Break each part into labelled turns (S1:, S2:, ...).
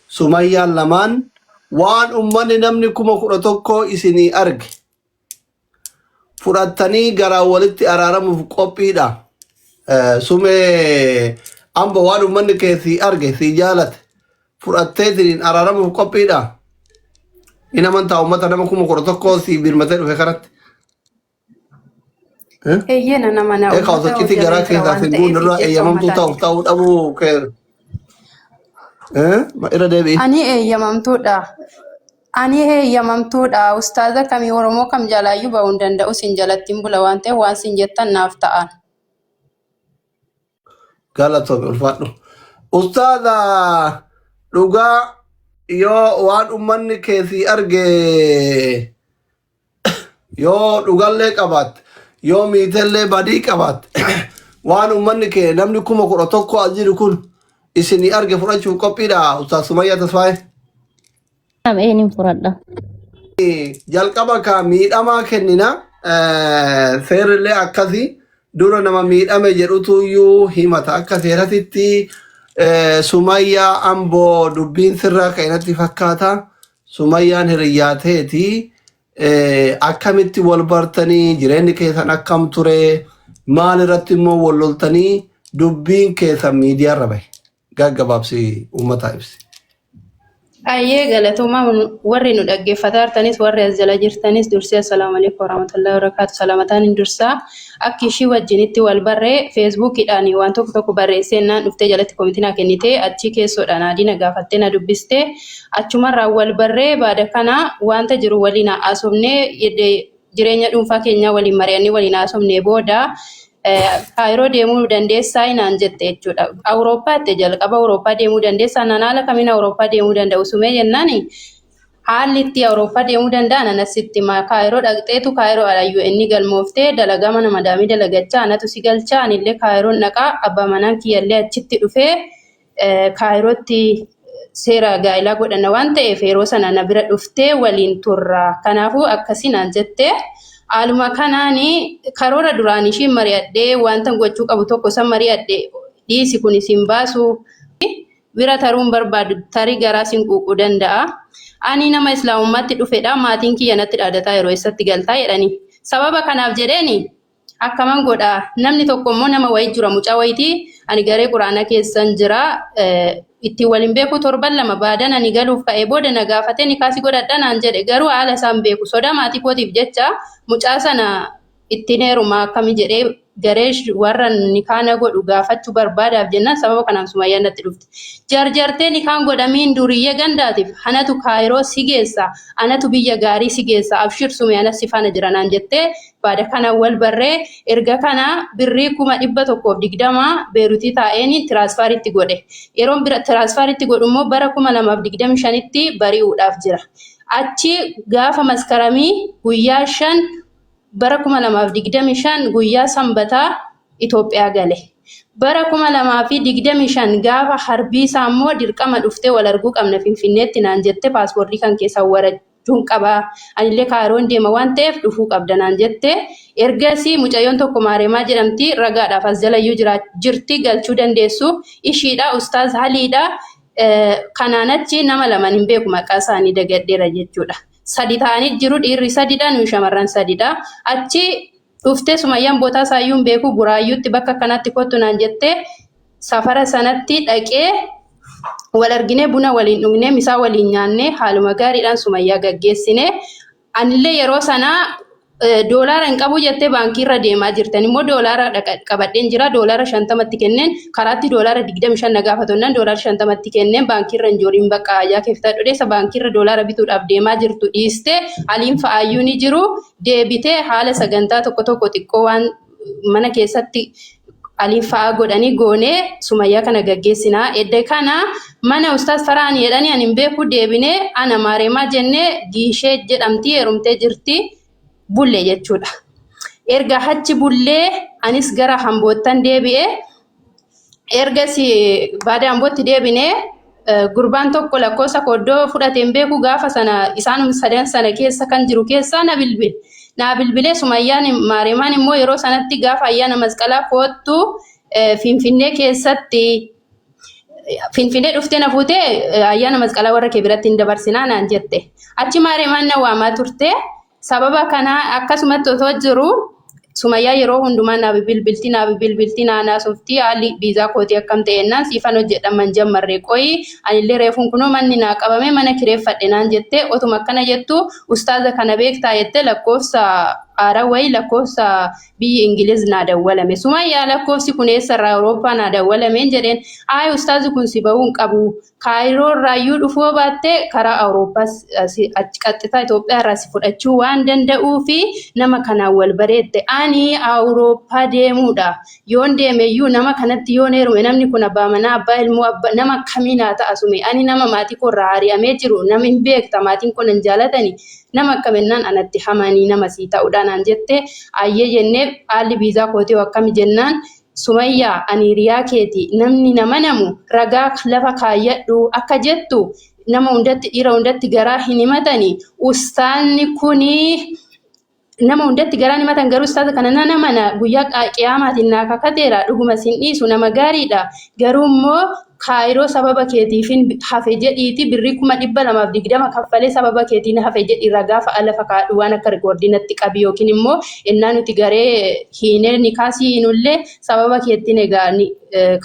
S1: Sumayyaan lamaan waan ummanni namni 11,000 isinii arge fudhattanii garaa walitti araaramuuf qophiidha. Sumee amba waan ummanni kee sii arge sii jaalate fudhatteetiin araaramuuf qophiidha. In amantaa ummata nama 11,000 sii birmatee dhufe kanatti? Eh?
S2: Eeyyee nan amana
S1: Eekaa
S2: uummata
S1: osoo citii
S2: hojii
S1: garaa
S2: jira
S1: keessaa
S2: waan
S1: sin
S2: ta'eef
S1: guunne irraa
S2: jecha
S1: eeyyamamtuu ta'uuf
S2: uummataatiif.
S1: ta'uu dhabuu kee. Eh? Irra deebi'i.
S2: Ani eeyyamamtuudha. Ani eeyyamamtuudha. Ustaaza kamii Oromoo kam jalaayyuu ba'uu hin danda'u sin jalatti hin bula waan ta'eef waan sin jettan naaf ta'an.
S1: Galatoomi ulfaadhu. Ustaaza dhugaa yoo waan ummanni kee sii arge yoo dhugallee qabaatte yoo miitellee badii qabaatte waan ummanni kee namni 11,000 as jiru kun isinii arge fudhachuuf qophiidha Ustaaz Sumayyaa Tasfaayee.
S3: Naam eenyuun fudhadha.
S1: Jalqaba ka miidhamaa kennina seerrillee akkasi dura nama miidhame jedhutu iyyuu himata akka seeratitti. Sumayyaa Amboo dubbiin sirraa ka'e natti fakkaata. Sumayyaan hiriyyaa teeti. Akkamitti wal bartanii? Jireenyi keessan akkam ture? Maal irratti immoo wal loltanii dubbiin keessan miidiyaarra bahe? Gaggabaabsi uummataa ibsi.
S2: Ayyee galatoomaa warri nu dhaggeeffataa jirtanis warri as jala jirtanis dursee assalaamu alaikum warahmatullahi wabarakatuh salamataan hin dursaa akki ishii wajjinitti wal barree feesbuukiidhaan waan tokko tokko barreessee naan dhuftee jalatti komitii naa kennitee achii keessoodhaan adii na gaafattee na dubbistee achumarraa wal barree baada kana wanta jiru waliin haasofnee jireenya dhuunfaa keenyaa waliin mari'annee waliin haasofnee booda Kaayiroo deemuu dandeessaa naan jette jechuudha. Awurooppaa jette jalqaba Awurooppaa deemuu dandeessaa naan haala kamiin Awurooppaa deemuu danda'u sumee jennaan haalli itti Awurooppaa deemuu danda'an anas sitti hima. Kaayiroo dhaqxeetu Kaayiroo ala UN galmooftee dalagaa mana madaamii dalagachaa anatu si galchaa anillee Kaayiroon dhaqaa abbaa manaan kiyyallee achitti dhufee Kaayirootti seera gaa'ilaa godhanna waan ta'eef yeroo sana na bira dhuftee waliin turra. Kanaafuu akkasii naan jette. Haaluma kanaan karoora duraan ishiin mari'adhee wanta gochuu qabu tokko san mari'adhe dhiisi kun isin baasu bira taruun barbaadu tarii garaa sin quuquu danda'a. Ani nama islaamummaatti dhufedha maatiin kiyya natti dhaadataa yeroo eessatti galtaa jedhani. Sababa kanaaf jedheeni akkaman godha namni tokko immoo nama wayii jira mucaa wayitii ani garee quraanaa keessan jira ittiin waliin beeku torban lama baadan ani galuuf ka'ee booda na gaafatee ni kaasi godhadha naan jedhe garuu haala isaan beeku sodaa maatii kootiif jecha mucaa sana ittiin heeruma akkami jedhee garee warra nikaana godhu gaafachuu barbaadaaf jennaan sababa kanaan Sumayyaan natti dhufte. Jarjartee nikaan godhamiin duriyyee gandaatiif anatu Kaayiroo si geessa anatu biyya gaarii si geessa abshir sume anas si faana jira naan jettee baada kana wal barree erga kana birrii 120,000 Beerutii taa'een tiraansfaaritti godhe. Yeroon bira tiraansfaaritti godhu immoo bara 2025tti bari'uudhaaf jira. Achi gaafa maskaramii guyyaa 5 bara 2025 guyyaa sanbataa Itoophiyaa gale. Bara 2025 gaafa harbiisaa immoo dirqama dhuftee wal arguu qabna Finfinneetti naan jette paaspoortii kan keessaa warachuun qaba. Anillee Kaayiroon deema waan ta'eef dhufuu qabda naan jette. Ergasii mucayyoon tokko Maareemaa jedhamti ragaadhaaf as jalayyuu jirti galchuu dandeessu. Ishiidha Ustaaz Haliidha. Kanaan achi nama laman hin beeku maqaa isaanii dagadheera jechuudha. Sadi ta'anii jiru dhiirri sadidha nuyi shamarran sadidha. Achi dhuftee Sumayyaan bootaa isaayyuu hin beeku Buraayyuutti bakka akkanatti kottu naan jettee safara sanatti dhaqee wal arginee buna waliin dhugnee misaa waliin nyaannee haaluma gaariidhaan Sumayyaa gaggeessine. Anillee yeroo sana doolaara hin qabu jettee baankii irra deemaa jirtan immoo doolaara qabadheen jira doolaara 50tti kenneen karaatti doolaara 25 na gaafatonnaan doolaara 50tti kenneen baankii irra hin jooriin bakka ajaa keeftaa dhodheessa baankii irra doolaara bituudhaaf deemaa jirtu dhiiste aliin fa'aayyuu ni jiru deebitee haala sagantaa tokko tokko xiqqoo waan mana keessatti aliin fa'aa godhanii goonee Sumayyaa kana gaggeessinaa. Edda kana mana ustaas Faraan jedhanii ani hin beeku deebinee ana Maareemaa jennee Giishee jedhamti heerumtee jirti bulle jechuudha. Erga achi bullee anis gara Hamboottan deebi'e. Ergasii baada Ambootti deebinee gurbaan tokko lakkoofsa koo iddoo fudhate hin beeku gaafa sana isaanuma sadan sana keessa kan jiru keessaa na bilbile. Naa bilbilee Sumayyaan Maareemaan immoo yeroo sanatti gaafa ayyaana masqalaa koottu Finfinnee keessatti Finfinnee dhuftee na fuutee ayyaana masqalaa warra kee biratti hin dabarsinaa naan jette. Achi maaree maan na waamaa turte. Sababa kanaa akkasumatti otoo jiru Sumayyaa yeroo hundumaa naa bilbilti naa bilbilti naa naasofti haalli viizaa kootii akkam ta'e jennaan siifan hojjedha man jammarre qoyi anillee reefuun kunoo manni naa qabame mana kireeffadhe naan jette otuma akkana jettu ustaaza kana beektaa jette lakkoofsa haaraa wayii lakkoofsa biyyi Ingiliz naa dawwalame. Sumayyaa lakkoofsi kun eessarraa Awurooppaa naa dawwalameen jedheen. Ayi ustaazi kun si bahuu hin qabu. Kaayiroo irraayyuu dhufuu baatte karaa Awurooppaas achi qaxxitaa Itoophiyaa irraa si fudhachuu waan danda'uu fi nama kanaan wal bareette. Ani Awurooppaa deemuudha. Yoon deemeyyuu nama kanatti yoon heerume namni kun abbaa manaa abbaa ilmoo abbaa nama akkamii naa ta'a sume. Ani nama maatii koo irraa ari'amee jiru nama hin beekta maatiin koo nan jaalatani. Nama akkamennaan anatti hamanii nama sii ta'udha naan jette. Ayyee jennee haalli viizaa kootii hoo akkami jennaan Sumayyaa ani hiriyaa keeti namni nama namu ragaa lafa kaayyadhu akka jettu nama hundatti dhiira hundatti garaa hin himatani ustaanni kuni nama hundatti garaa hin himatan garuu ustaaza kana nan amana guyyaa qiyaamaatiin naa kakateera dhuguma sin dhiisu nama gaariidha garuu immoo Kaayiroo sababa keetiifin hafe jedhiiti birrii 220,000 kaffalee sababa keetiin hafe jedhi ragaa fa'a lafa kaadhu waan akka rikoordii natti qabi yookiin immoo ennaa nuti garee hiinee nikaa sii hiinullee sababa keettiin egaa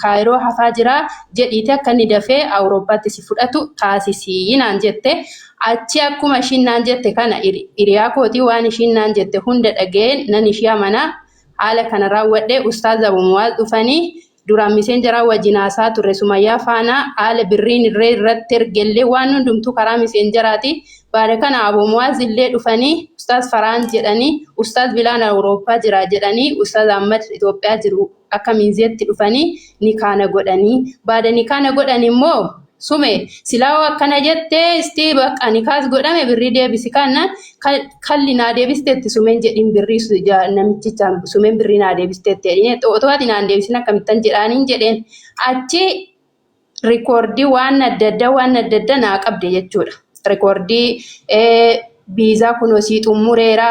S2: kaayiroo hafaa jira jedhiiti akka inni dafee Awurooppaatti si fudhatu taasisii naan jette. Achi akkuma ishiin naan jette kana hiriyaa kootii waan ishiin naan jette hunda dhaga'een nan ishii amana haala kana raawwadhe ustaaz Abu Muwaaz dhufanii Duraan miseenjaraa wajjin haasaa turre Sumayyaa faana haala birriin irree irratti ergellee waan hundumtuu karaa miseenjaraati. Baada kana Abu Muwaaz illee dhufanii Ustaaz Farhaan jedhanii Ustaaz Bilaan Awurooppaa jira jedhanii Ustaaz Ahmad Itoophiyaa jiru akka miinzeetti dhufanii nikaa na godhanii. Baada nikaa na godhan immoo Sume silaa hoo akkana jette isti bakka nikaas godhame birrii deebisi kana kalli naa deebisteetti sumeen jedhin birrii namichicha sumeen birrii naa deebisteetti jedhin otoo ati naan deebisin akkamittan jedhaaniin jedheen achi rikoordii waan adda addaa waan adda addaa naa qabde jechuudha. Rikoordii viizaa kunoo sii xumureera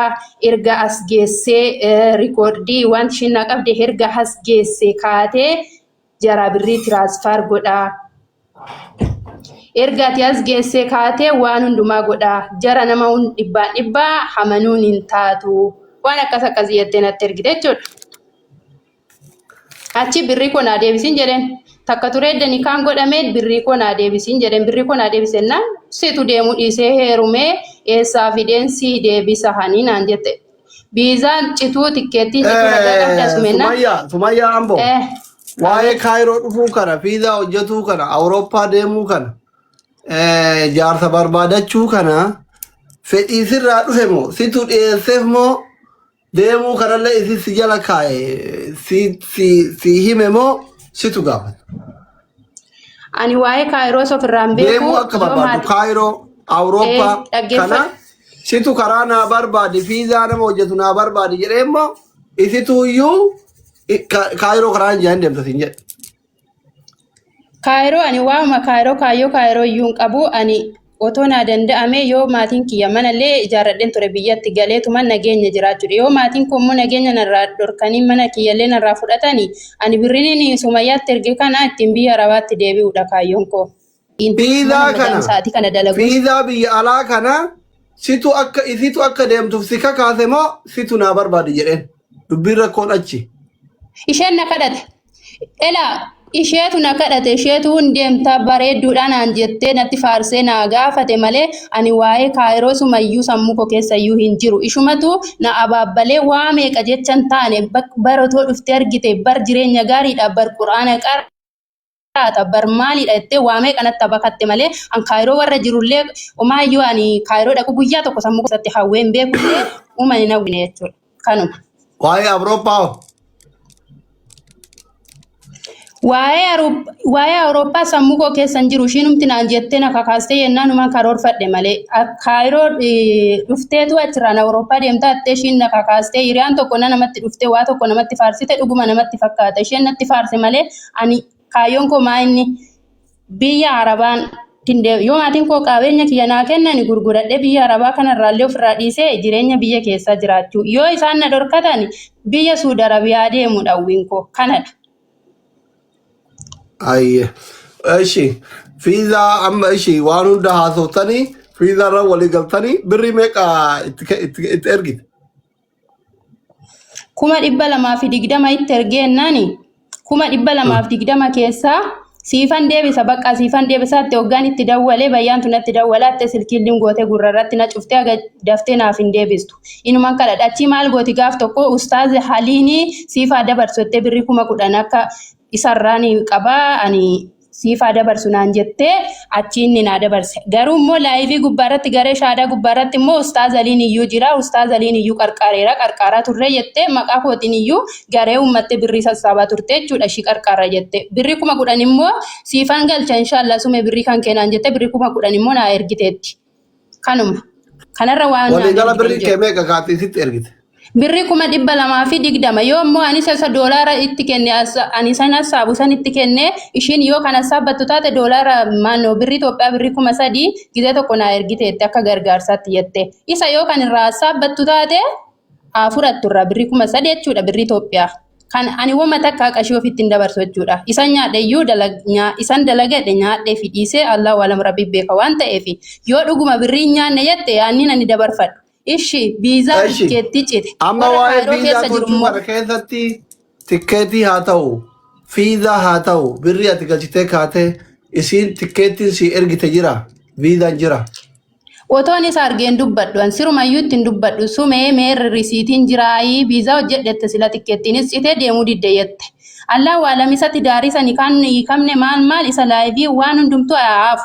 S2: erga as geessee rikoordii wanti ishiin naa qabde erga as geessee kaatee jaraa birrii tiraansfaar godhaa. Erga ati as geessee kaatee waan hundumaa godhaa. Jara nama dhibbaan dhibbaa hamanuun hin taatu. Waan akkas akkasii jettee natti ergite jechuudha. Achi birrii koo naa deebisiin jedheen. Takka turee edda nikaan godhamee birrii koo naa deebisiin jedheen. Birrii koo naa deebisennaan situ deemuu dhiisee heerumee eessaa fideen sii deebisa hanii naan jette. Biizaan cituu tikkeettiin cituu ragaa qabda sumennaan.
S1: Sumayyaa, Sumayyaa Amboo. Waa'ee
S2: Abeet.
S1: Kaayiroo dhufuu kana, fiizaa hojjetuu kana, Awurooppaa deemuu kana, jaarsa barbaadachuu kana fedhii sirraa dhufe moo situ dhiyeesseef moo deemuu kanallee isin si jala kaa'e si si si hime moo situ gaafate?
S2: Ani waa'ee Kaayiroos ofirraa hin beeku.
S1: Deemuu akka
S2: Yoo
S1: barbaadu
S2: maati
S1: Kaayiroo, Awurooppaa kana
S2: dhaggeeffadhu.
S1: situ karaa naa barbaadi fiizaa nama hojjetu naa barbaadi jedhee immoo isitu iyyuu Kaayiroo karaa hin jedhan deemta siin jedhe.
S2: Kaayiroo ani waa'uma kaayiroo kaayyoo kaayiroo iyyuu hin qabu. Ani otoo naa danda'ame yoo maatiin kiyya manallee ijaarradheen ture biyyatti galeetuma nageenya jiraachuudha. Yoo maatiin koo immoo nageenya narraa dhorkanii mana kiyyallee narraa fudhatani ani birriin Sumayyaatti erge kana ittiin biyya Arabaatti deebi'uudha kaayyoon koo. Mana
S1: Fiizaa
S2: madaam
S1: kana
S2: sa'aatii kana dalagus.
S1: fiizaa biyya alaa kana situ akka isitu akka deemtuuf si kakaase moo situ naa barbaadi jedheen. Dubbiin rakkoon achi.
S2: Isheen na kadhate. Elaa isheetu na kadhate isheetu hin deemta bareedduudha naan jettee natti faarsee naa gaafate malee ani waa'ee kaayiroo sumayyuu sammuu koo keessa iyyuu hin jiru. Ishumatu na abaabbalee waa meeqa jecha hin taane bara otoo dhuftee argite bar jireenya gaariidha bar quraana qaraata bar maaliidha jettee waa meeqa natti abakatte malee an kaayiroo warra jirullee omaayyuu ani kaayiroo dhaqu guyyaa tokko sammuu keessatti hawwee hin beekullee uumani hin hawwine jechuudha. Kanuma.
S1: Waa'ee Awurooppaa hoo?
S2: Waa'ee Awurooppaa sammuu koo keessa hin jiru. Ishiinumti naan jettee na kakaastee jennaanumaan karoorfadhe malee. Kaayiroo dhufteetu achirraan Awurooppaa deemtaa jettee ishiin na kakaastee hiriyaan tokko na namatti dhuftee waa tokko namatti faarsite dhuguma namatti fakkaata. Isheen natti faarse malee ani kaayyoon koo maa inni biyya Arabaan yoo maatiin koo qabeenya kiyya naa kennani gurguradhee biyya Arabaa kanarraallee ofirraa dhiisee jireenya biyya keessaa jiraachuu. Yoo isaan na dhorkatan biyya Suudi Arabiyaa deemuu dhawwiin koo kanadha.
S1: Ayyee. Ishi fiizaa amma ishi waan hunda haasoftanii fiizaa irra walii galtanii birrii meeqa itti ergite?
S2: 220,000 itti ergeennaani 220,000 keessaa siifan deebisa bakka siifan deebisaatti hoggaan itti dawwalee bayyaan tun natti dawwalaatte silkiilliin goote gurra irratti na cuftee haga daftee naaf hin deebistu. Inuman kadhadha. Achii maal gooti gaaf tokko ustaaz Haliinii siifaa dabarsu jettee birrii 10,000 akka isarraa ni qabaa ani siifaa dabarsu naan jettee achi inni naa dabarse. Garuu immoo laayivii gubbaarratti garee shaadaa gubbaarratti immoo ustaaz Aliin iyyuu jira ustaaz Aliin iyyuu qarqaareera qarqaaraa turre jettee maqaa kootiin iyyuu garee uummattee birrii sassaabaa turte jechuudha ishii qarqaarra jette. Birrii 10,000 immoo siifan galcha inshaallah sume birrii kan keenaan jette birrii 10,000 immoo naa ergiteetti. Kanuma. Kanarra waan naan
S1: Waliigala
S2: ergite hin
S1: birrii kee
S2: jiru.
S1: meeqa kaatee sitti ergite?
S2: Birrii 220,000 yoo immoo anis isa doolaara itti kenne ani san hassaabu san itti kenne ishiin yoo kan hassaabbattu taate doolaara maannoo birrii Itoophiyaa birrii 3,000 gizee tokko naa ergiteetti akka gargaarsaatti jette. Isa yoo kan irraa hassaabbattu taate haa fudhattu irraa birrii 3,000 jechuudha birrii Itoophiyaa. Kan ani wama takka qashii ofitti hin dabarsu jechuudha. Isan nyaadhe iyyuu isan dalagadhe nyaadhee fi dhiisee Allahu alam rabbi beeka waan ta'eef yoo dhuguma birrii hin nyaanne jette yaanniin ani dabarfadhu. Ishi viizaa
S1: Ishi
S2: tikkeettii cite.
S1: amma
S2: Warra
S1: waa'ee
S2: Kaayiroo
S1: viizaa
S2: keessa jiru
S1: tolchuu
S2: immoo
S1: kana keessatti tikkeetii haa ta'u fiizaa haa ta'u birrii ati galchitee kaatee isiin tikkeettiin si ergite jira viizaan jira.
S2: Otoon isa argeen dubbadhu an sirumayyuu ittiin dubbadhu sumee meerri risiitiin jiraayii viizaa hojjedhette sila tikkeettiinis citee deemuu didde jette. Allah waalam isatti daarii sani kan hiikamne maal maal isa laayivii waan hundumtuu haafu.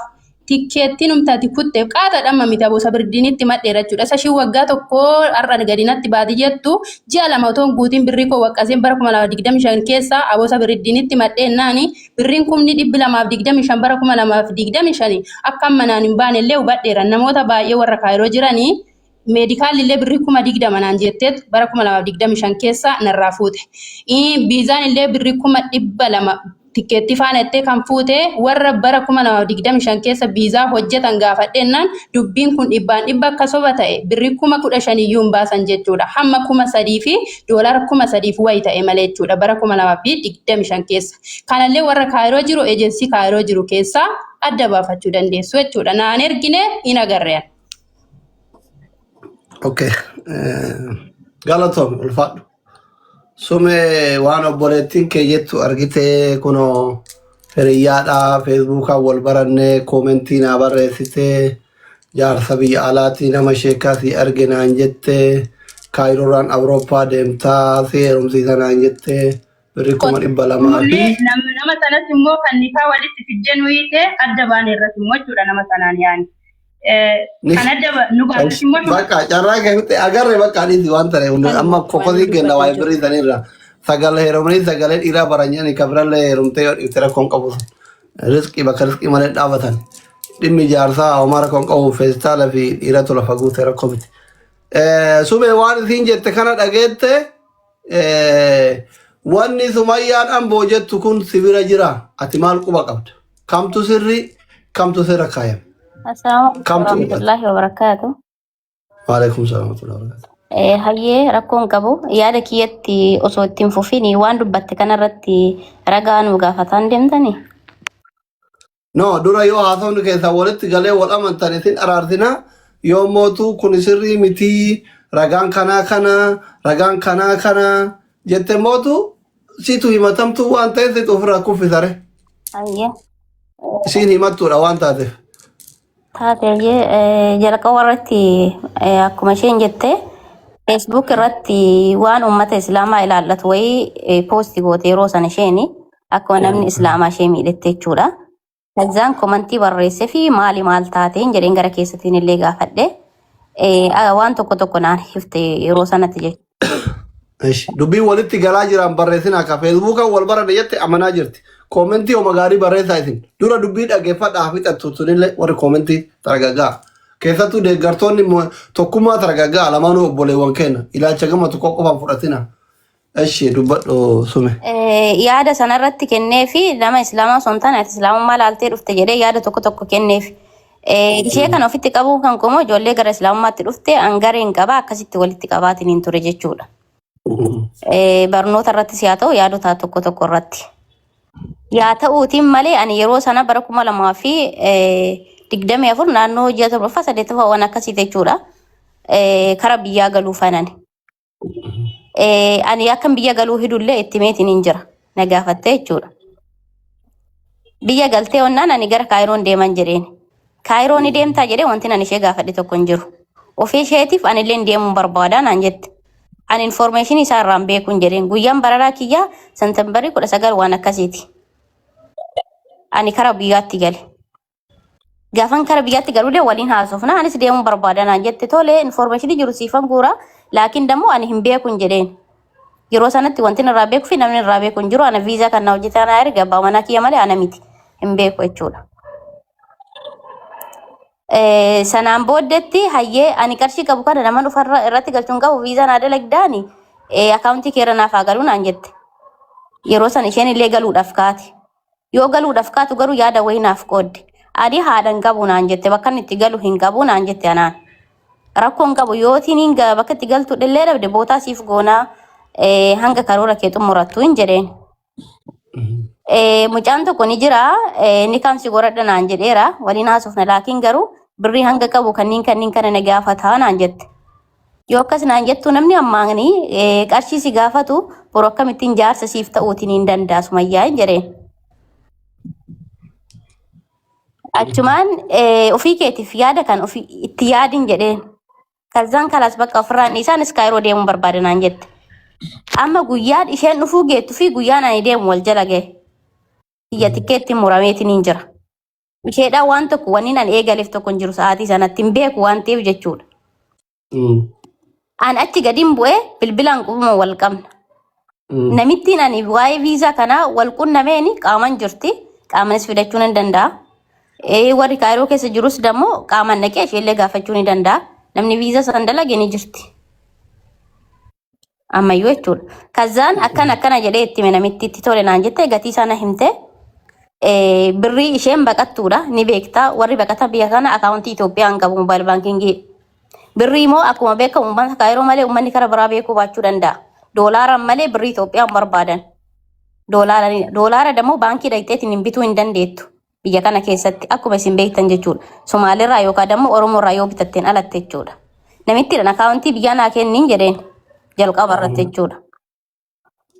S2: Tikkeettiin humtaati kutte qaata dhamma miti aboo sabirdiinitti madheera jechuudha. Isa ishiin waggaa tokko har'a gadi natti baati jettu ji'a 2 otoo hin guutiin birrii koo waqqaseen bara 2025 keessa aboo sabirdiinitti madheennaani birriin 225,000 bara 2025 akka amma naan hin baane illee hubadheera. Namoota baay'ee warra kaayiroo jiranii meedikaalli illee birrii 20,000 naan jetteet bara 2025 keessa narraa fuute. Biizaan illee birrii 200,000 tikkeettii faana jettee kan fuute warra bara 2025 keessa biizaa hojjetan gaafadheennaan dubbiin kun dhibbaan dhibba akka soba ta'e birrii 15,000 iyyuu hin baasan jechuudha. Hamma 3,000 fi doolaara 3,000 fi wayi ta'e malee jechuudha bara 2025 keessa. Kanallee warra Kaayiroo jiru ejensii Kaayiroo jiru keessaa adda baafachuu dandeessu jechuudha. Naan ergine hin agarre.
S1: Okay. Galatoom ulfaadhu. Sume waan obboleettiin kee jettu argitee kunoo hiriyyaadhaa feesbuukaan wal barannee koomentii naa barreessitee jaarsa biyya alaatii nama sheekaa si arge naan jettee kaayiroorraan Awurooppaa deemtaa si heerumsiisa naan jettee birrii 200,000 fi
S2: Mullee nama sanas immoo kan nikaa walitti fiddee nu hiite adda baane irratti immoo jechuudha nama sanaan yaani.
S1: Ni
S2: Kan adda nu baases immoo shuma
S1: bakka carraa keessatti agarre bakka dhiisi waan ta'e hunda
S2: kanuma
S1: amma
S2: waan
S1: kokosii kenna
S2: dubbadhu
S1: waa'ee
S2: jiru.
S1: birrii sanirra sagal heerumanii sagalee dhiiraa baranyanii kan birallee heerumtee yoo dhiifte rakkoon qabu riskii bakka riskii malee dhaabatan dhimmi jaarsaa homaa rakkoon qabu feestaala fi dhiiratu lafa guute rakkoo miti. Sumee waan isiin jette kana dhageette wanni Sumayyaan Amboo jettu kun si bira jira. Ati maal quba qabda? Kamtu sirrii, kamtu sirra kaayame?
S3: Assalamu alaikum
S1: Kamtu mul'ata?
S3: warahmatullahi wabarakatuh.
S1: Waalaikum salaam wa rahmatullahi wa barakatuh.
S3: Hayyee rakkoon qabu yaada kiyyatti osoo ittiin fufiin waan dubbatte kanarratti ragaa nu gaafataan deemtani.
S1: No, dura yoo haasofni keessaa walitti galee wal amantan isin araarsina. Yoo mootu kun sirrii mitii ragaan kanaa kana ragaan kanaa kana jette mootu situ himatamtuu waan ta'eef situ ofirraa kuffisare.
S3: Hayyee.
S1: Isiin himattuudha waan taateef.
S3: Taate hayyee jalqaba irratti akkuma isheen jette Facebook irratti waan uummata Islaamaa ilaallatu wayii poosti goote yeroo sana isheeni akkuma namni Islaamaa ishee miidhette jechuudha. Kazaan komantii barreesse fi maali maal taateen jedheen gara keessatiin illee gaafadhe. Waan tokko tokko naan hifte yeroo sanatti jechuudha.
S1: Ish, Dubbiin walitti galaa jiran barreessin akka feesbuukaan wal baranne jette amanaa jirti. Koomentii homa gaarii barreessaa isin. Dura dubbii dhaggeeffadhaa fixattu sunillee warri koomentii targaggaa. Keessattuu deeggartoonni tokkummaa targaggaa lamaanuu obboleewwan keenya ilaalcha gama tokko qofaan fudhatina. Eshi dubbadhu sume.
S3: Yaada sanarratti kennee fi nama islaamaa osoo hin taane ati islaamummaa laaltee dhufte jedhee yaada tokko tokko kenneef. Ishee kana ofitti qabuu kan qomoo ijoollee gara islaamummaatti dhufte an gareen qaba akkasitti walitti qabaatiin hin ture jechuudha. Barnoota irrattis haa ta'u yaadota tokko tokko irratti. Yaa ta'uutiin malee ani yeroo sana bara 2024 naannoo ji'a torbaffaa saddeettaffaa waan akkasii jechuudha. Kara biyyaa galuu fanan. Ani akkan biyya galuu hidullee itti meetiin hin jira. Na gaafattee jechuudha. Biyya galtee onnaan ani gara Kaayiroon deeman jedheen. Kaayiroo ni deemtaa jedhee wanti ani ishee gaafadhe tokko hin jiru. Ofii isheetiif anillee deemuun barbaadaa naan jette. Ani informeeshinii isaa irraan beekuun jedheen. Guyyaan bararaa kiyyaa Santambarii 19 waan akkasiiti. Ani kara biyyaatti gale. Gaafan kara biyyaatti galullee waliin haasofna. Anis deemuun barbaada naan jette. Tole informeeshinii jiru siifan guura. Laakiin dammoo ani hin beekuun jedheen. Yeroo sanatti wanti irraa beekuu fi namni irraa beeku hin jiru. Ana viizaa kan na hojjetan na erga abbaa manaa kiyya malee ana miti. Hin beeku jechuudha. Sanaan booddetti hayyee ani qarshii qabu kana nama dhufarra irratti galchuun qabu viizaa naa dalagdaani akaawuntii keerra naaf haa galuu naan jette. Yeroo san isheen illee galuudhaaf kaate. Yoo galuudhaaf kaatu garuu yaada wayii naaf qoodde. Ani haadha hin qabu naan jette bakka inni itti galu hin qabu naan jette anaan. Rakkoo hin qabu yootiin hin bakka itti galtu illee dhabde bootaa siif goonaa hanga karoora kee xumurattu hin jedheen. Mucaan tokko ni jira inni kaan si goradha naan jedheera waliin haasofna laakiin garuu birrii hanga qabu kanneen kanneen kana na gaafataa naan jette. Yoo akkas naan jettu namni ammaanii qarshii si gaafatu boru akkamittiin jaarsa siif ta'uutiin hin danda'a sumayyaa hin jedheen. Achumaan ofii keetiif yaada kan ofii itti yaadin jedheen. Kazzaan kalaas bakka ofirraan dhiisaan iskaayiroo deemuu barbaada naan jette. Amma guyyaan isheen dhufuu geettu fi guyyaan ani deemu wal jala gahe. Kiyya tikkeetti murameetiin hin jira. Isheedhaan waan tokko wanni ani eegaleef tokko hin jiru sa'aatii sanatti hin beeku waan ta'eef jechuudha. An achi gadiin bu'ee bilbilaan qubuma wal qabna. Namittiin ani waa'ee viizaa kanaa wal qunnameeni qaaman jirti. Qaamanis fidachuu nan danda'a. Warri Kaayiroo keessa jirus dammoo qaaman dhaqee isheellee gaafachuu ni danda'a. Namni viizaa san dalage ni jirti. Ammayyuu jechuudha. Kazzaan akkana akkana jedhee itti hime namitti itti tole naan jette gatii isaa na himte. Birrii isheen baqattuudha ni beekta. Warri baqatan biyya kana akaawuntii Itoophiyaa hin qabu moobaayil baankingii. Birrii immoo akkuma beekamu uummata Kaayiroo malee uummanni kara biraa beekuu baachuu danda'a. Doolaaraan malee birrii Itoophiyaa hin barbaadan. Doolaara dammoo baankii dhaqxeetiin hin bituu hin dandeettu. Biyya kana keessatti akkuma isin beektan jechuudha. Somaaliirraa yookaan dammoo Oromoorraa yoo bitatteen alatte jechuudha. Namittiidhaan akaawuntii biyyaa naa kenniin jedheen jalqaba irratti jechuudha.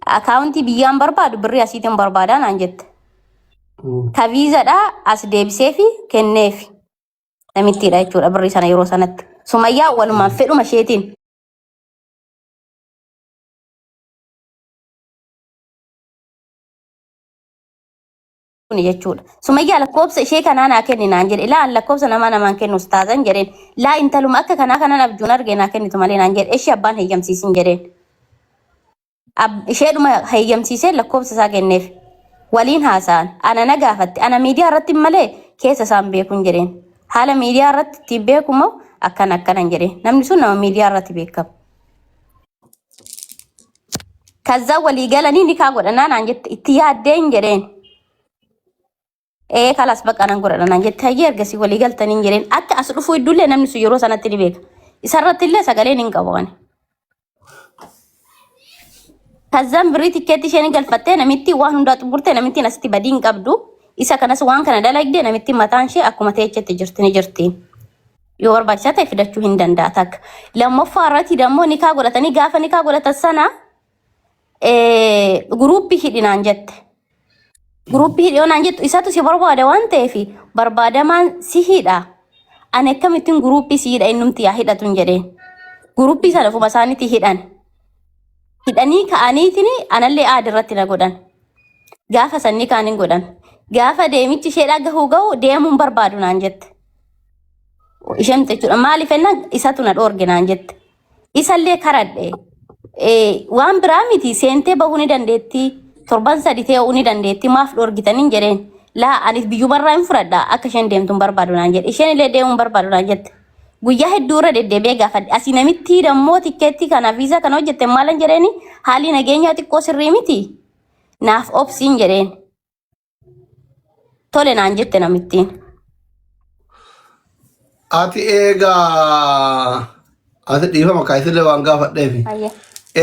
S3: Akaawuntii biyyaan barbaadu birrii asiitiin barbaadaa naan jette. Ka viizaadhaa as deebisee fi kenneefi. Namittiidha jechuudha birrii sana yeroo sanatti. Sumayyaa walumaan fedhuma isheetiin. Kuni jechuudha. Sumayyaa lakkoofsa ishee kanaa naa kenni naan jedhe. Laa an lakkoofsa namaa namaan kennu ustaazan jedheen. Laa intaluma akka kanaa kanan abjuun arge naa kennitu malee naan jedhe. Ishee abbaan heeyyamsiisin jedheen. Isheedhuma heeyyamsiisee lakkoofsa isaa kenneef. Waliin haasa'an. Ana na gaafatte. Ana miidiyaa irratti malee keessa isaan beekuun jedheen. Haala miidiyaa irratti ittiin beeku moo akkana akkanan jedheen. Namni sun nama miidiyaa irratti beekamu. Kazzaa walii galanii nikaa godhannaa naan jette itti yaaddeen jedheen. Ee kalas bakka nan godhadha naan jette hayyee ergasii walii galtanii jedheen akka as dhufuu idduullee namni sun yeroo sanatti ni beeka. Isarratti illee sagaleen hin qabu ani. Kazzaan birrii tikkeetti isheen galfattee namitti waan hundaa xumurtee namittiin asitti badii hin qabdu. Isa kanas waan kana dalagde namittiin mataan ishee akkuma teechetti jirti ni jirti. Yoo barbaachisaa ta'e fidachuu hin danda'a takka. Lammaffaa irratti dammoo nikaa godhatanii gaafa nikaa godhatan sana guruuppii hidhi naan jette. Guruuppii hidhi yoo naan jettu isatu si barbaada waan ta'eef barbaadamaan si hidha. Ani akkamittiin guruuppii si hidha innumti yaa hidhatu hin jedheen. Guruuppii sana ofuma isaaniitti hidhan. Hidhanii ka'aniitiin anallee aadi irratti na godhan. Gaafa sanni kaan hin godhan. Gaafa deemichi isheedhaa gahuu gahu deemuun barbaadu naan jette. Isheen jechuudha. Maaliif jennaan isatu na dhoorge naan jette. Isallee karadhe. Waan biraa miti seentee bahuu ni dandeetti. Torban sadi ta'uu ni dandeetti. Maaf dhoorgitaniin jedheen. Laa anis biyyumarraa hin fudhadha akka isheen deemtu hin barbaadu naan jedhe. Isheen illee deemuu hin barbaadu naan jette. Guyyaa hedduu irra deddeebi'ee gaafadhe. Asii namitti dammoo tikkeettii kana viizaa kana hojjette maalan jedheeni haalli nageenyaa xiqqoo sirrii miti. Naaf obsiin jedheen. Tole naan jette namittiin.
S1: Ati eegaa ati dhiifama kaayisillee waan gaafadheefi.
S3: Ayya.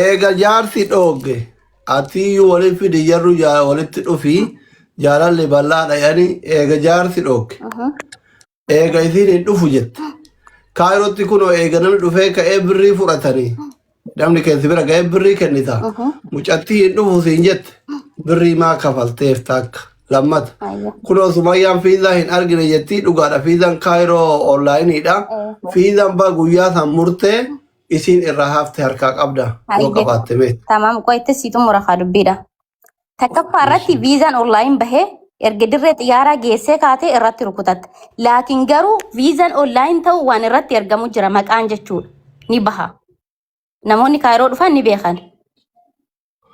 S1: Eega jaarsi dhoogge ati iyyuu walitti fidi jarru walitti dhufi. Jaalalli bal'aadha jedhanii eega jaarsi dhookke. Eega isiin hin dhufu jette. Kaayirootti kunoo eega namni dhufee ka'ee birrii fudhatanii namni keessi bira ga'ee birrii kennita. Mucattii hin dhufu siin jette birrii maa kafalteef takka lammata. Kunoo Sumayyaan fiizaa hin argine jettii dhugaadha fiizaan Kaayiroo onlaayiniidha. Fiizaan baa guyyaa san murtee isiin irraa hafte harkaa qabda yoo qabaatte mee.
S3: Tamaam qoyte sii xumura kaa dubbiidha. Takkaffaa irratti viizaan online bahee erga dirree xiyyaaraa geessee kaatee irratti rukutatte. Laakiin garuu viizaan online ta'u waan irratti ergamu jira maqaan jechuudha. Ni baha. Namoonni kaayiroo dhufan ni beekan.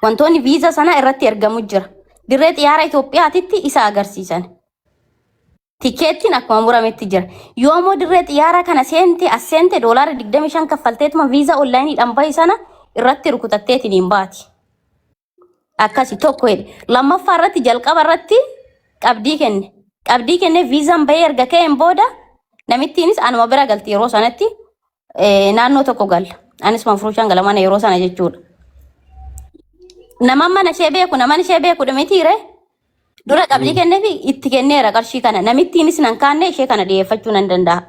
S3: Wantoonni viizaa sanaa irratti ergamu jira. Dirree xiyyaara Itoophiyaatitti isa agarsiisan. Tikeettiin akkuma murametti jira. Yoommoo dirree xiyyaaraa kana seente as seente doolaara 25 kaffalteetuma viizaa onlaayiniidhaan bahe sana irratti rukutatteetiin hin baati. Akkasi tokko jedhe. Lammaffaa irratti jalqaba irratti qabdii kenne. Qabdii kennee viizaan bahee erga ka'een booda namittiinis anuma bira galti yeroo sanatti naannoo tokko galla. Anis manfuruushaan gala mana yeroo sana jechuudha. Nama mana ishee beeku nama ishee beeku mitiire dura qabdii kenneefi itti kenneera qarshii kana namittiinis nan kaanne ishee kana dhiyeeffachuu nan danda'a.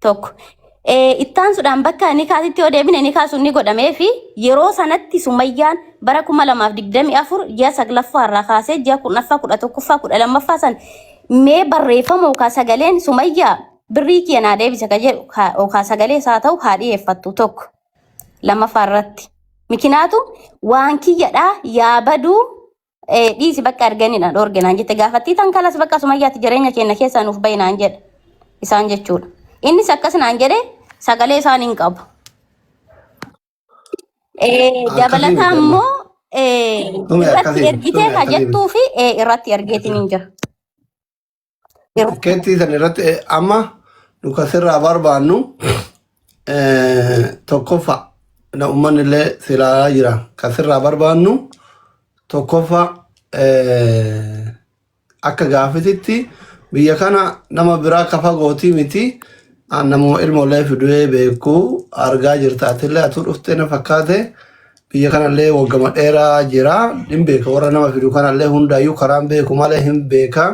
S3: Tokko. Ittaansuudhaan bakka nikaasitti yoo deebine nikaa sun ni godhamee fi yeroo sanatti Sumayyaan bara 2024 ji'a saglaffaa irraa kaasee ji'a 10ffaa 11ffaa 12ffaa san mee barreeffama yookaan sagaleen Sumayyaa birrii kiyya naa deebisa ka jedhu yookaan sagalee isaa ta'u haa dhiyeeffattu tokko. Lammaffaa irratti. Mikinaatu waan kiyyadhaa yaa baduu dhiisi bakka arganii na dhoorge naan jette gaafattii tan kalas bakka Sumayyaatti jireenya keenya keessaa nuuf bahi naan jedhe isaan jechuudha. Innis akkas naan jedhe sagalee isaan hin qabu.
S1: Akkasii
S3: Dabalataa
S1: miti amma.
S3: immoo
S1: Sume
S3: irratti
S1: akkasii miti.
S3: ergitee
S1: Sume
S3: ka
S1: akkasii miti.
S3: jettuu fi irratti ergeetiin hin jira.
S1: Tikkeettii san irratti amma nu kasirraa barbaannu tokkoffaa na uummanni illee silaalaa jira. Kasirraa barbaannu tokkoffaa akka gaafititti biyya kana nama biraa ka fagootii miti. An namuma ilmoolee fidee beeku argaa jirta atillee atuu dhuftee na fakkaate biyya kanallee waggama dheeraa jira hin beeka warra nama fidu kanallee hundaayyuu karaan beeku malee hin beeka.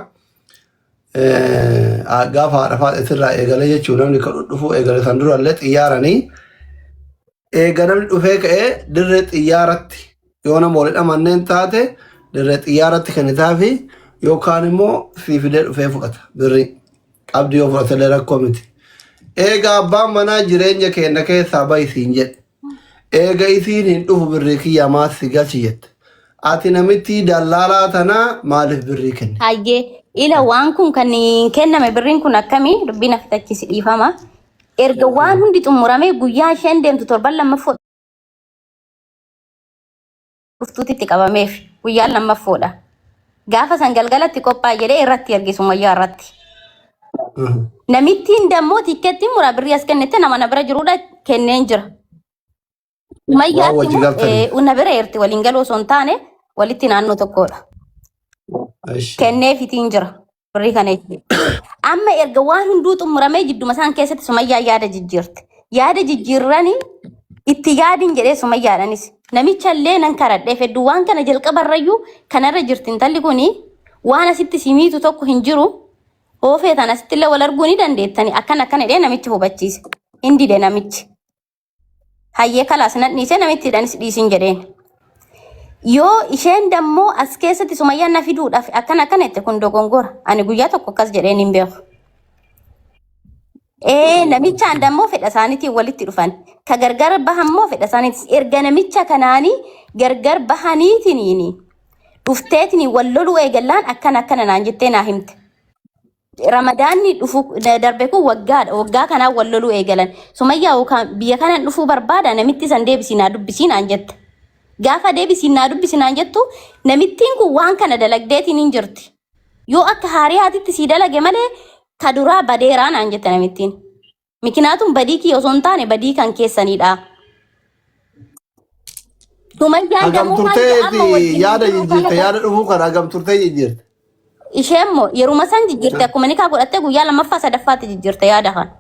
S1: Gaafa haadha faaxeetirraa eegalee jechuun namni kan dhufuu eegale san durallee xiyyaaranii eega namni dhufee ka'ee dirree xiyyaaratti yoo nama waliin amanneen taate dirree xiyyaaratti kennitaafi yookaan immoo sii fidee dhufee fudhata birrii qabdi yoo fudhatellee rakkoo miti. Eega abbaan manaa jireenya keenya keessaa bahi siin jedhe. Eega isiin hin dhufu birrii kiyya maas si galchi jette. Ati namittii dallaalaa tanaa maaliif birrii kennite?
S3: Hayyee ila waan kun kan hin kenname birriin kun akkamii dubbiin afitachisi dhiifama. Erga waan hundi xumuramee guyyaa isheen deemtu torban lammaffoo dhuftuutti itti qabameef guyyaan lammaffoodha. Gaafa san galgalatti qophaa'e jedhee irratti erge Sumayyaa irratti. Namittiin dammoo tikkeettiin muraa birrii as kennite nama na bira jirudha kenneen jira.
S1: Waan
S3: Sumayyaatti
S1: wajji
S3: immoo
S1: galtaniif.
S3: na bira eerti waliin galuu osoo hin taane walitti naannoo tokkodha.
S1: Ishi.
S3: Kenneefitiin jira birrii kana jechuudha. Amma erga waan hunduu xumuramee jidduma isaan keessatti Sumayyaa yaada jijjiirte. Yaada jijjiirrani itti yaadin jedhee Sumayyaadhanis. Namicha illee nan karadheef hedduu waan kana jalqabarrayyuu kanarra jirti intalli kuni waan asitti si miitu tokko hin jiru. Hoofee tan asitti illee wal arguu ni dandeettani akkana akkana jedhee namichi hubachiise. Hin dide namichi. Hayyee kalaas nan dhiisee namittiidhaanis dhiisin jedheen. Yoo isheen dammoo as keessatti Sumayyaan na fiduudhaaf akkana akkana jette kun dogongora. Ani guyyaa tokko akkas jedheen hin beeku. Ee namichaan dammoo fedha isaaniitiin walitti dhufan. Ka gargar bahan immoo fedha isaaniitiin. Erga namicha kanaanii gargar bahaniitiin dhufteetiin wal loluu eegallaan akkana akkana naan jettee naa himte. Ramadaanni dhufu darbe kun waggaadha. Waggaa kanaan wal loluu eegalan. Sumayyaa yookaan biyya kanaan dhufuu barbaada namitti san deebisii naa dubbisii naan jette. Gaafa deebisii naa dubbisi naan jettu namittiin kun waan kana dalagdeetiin hin jirti. Yoo akka haariyaatitti sii dalage malee ka duraa badeeraa naan jette namittiin. Mikinaatuun badii kiyya osoo hin taane badii kan keessanidha. Sumayyaan
S1: Hagam
S3: dammoo hanga amma
S1: turteeti
S3: wajjin
S1: yaada
S3: jiru kana
S1: jijjiirte yaada dhufuu kana hagam turtee jijjiirte.
S3: Ishee immoo yeruma san jijjiirte akkuma nikaa godhattee guyyaa lammaffaa sadaffaatti jijjiirte yaada kana.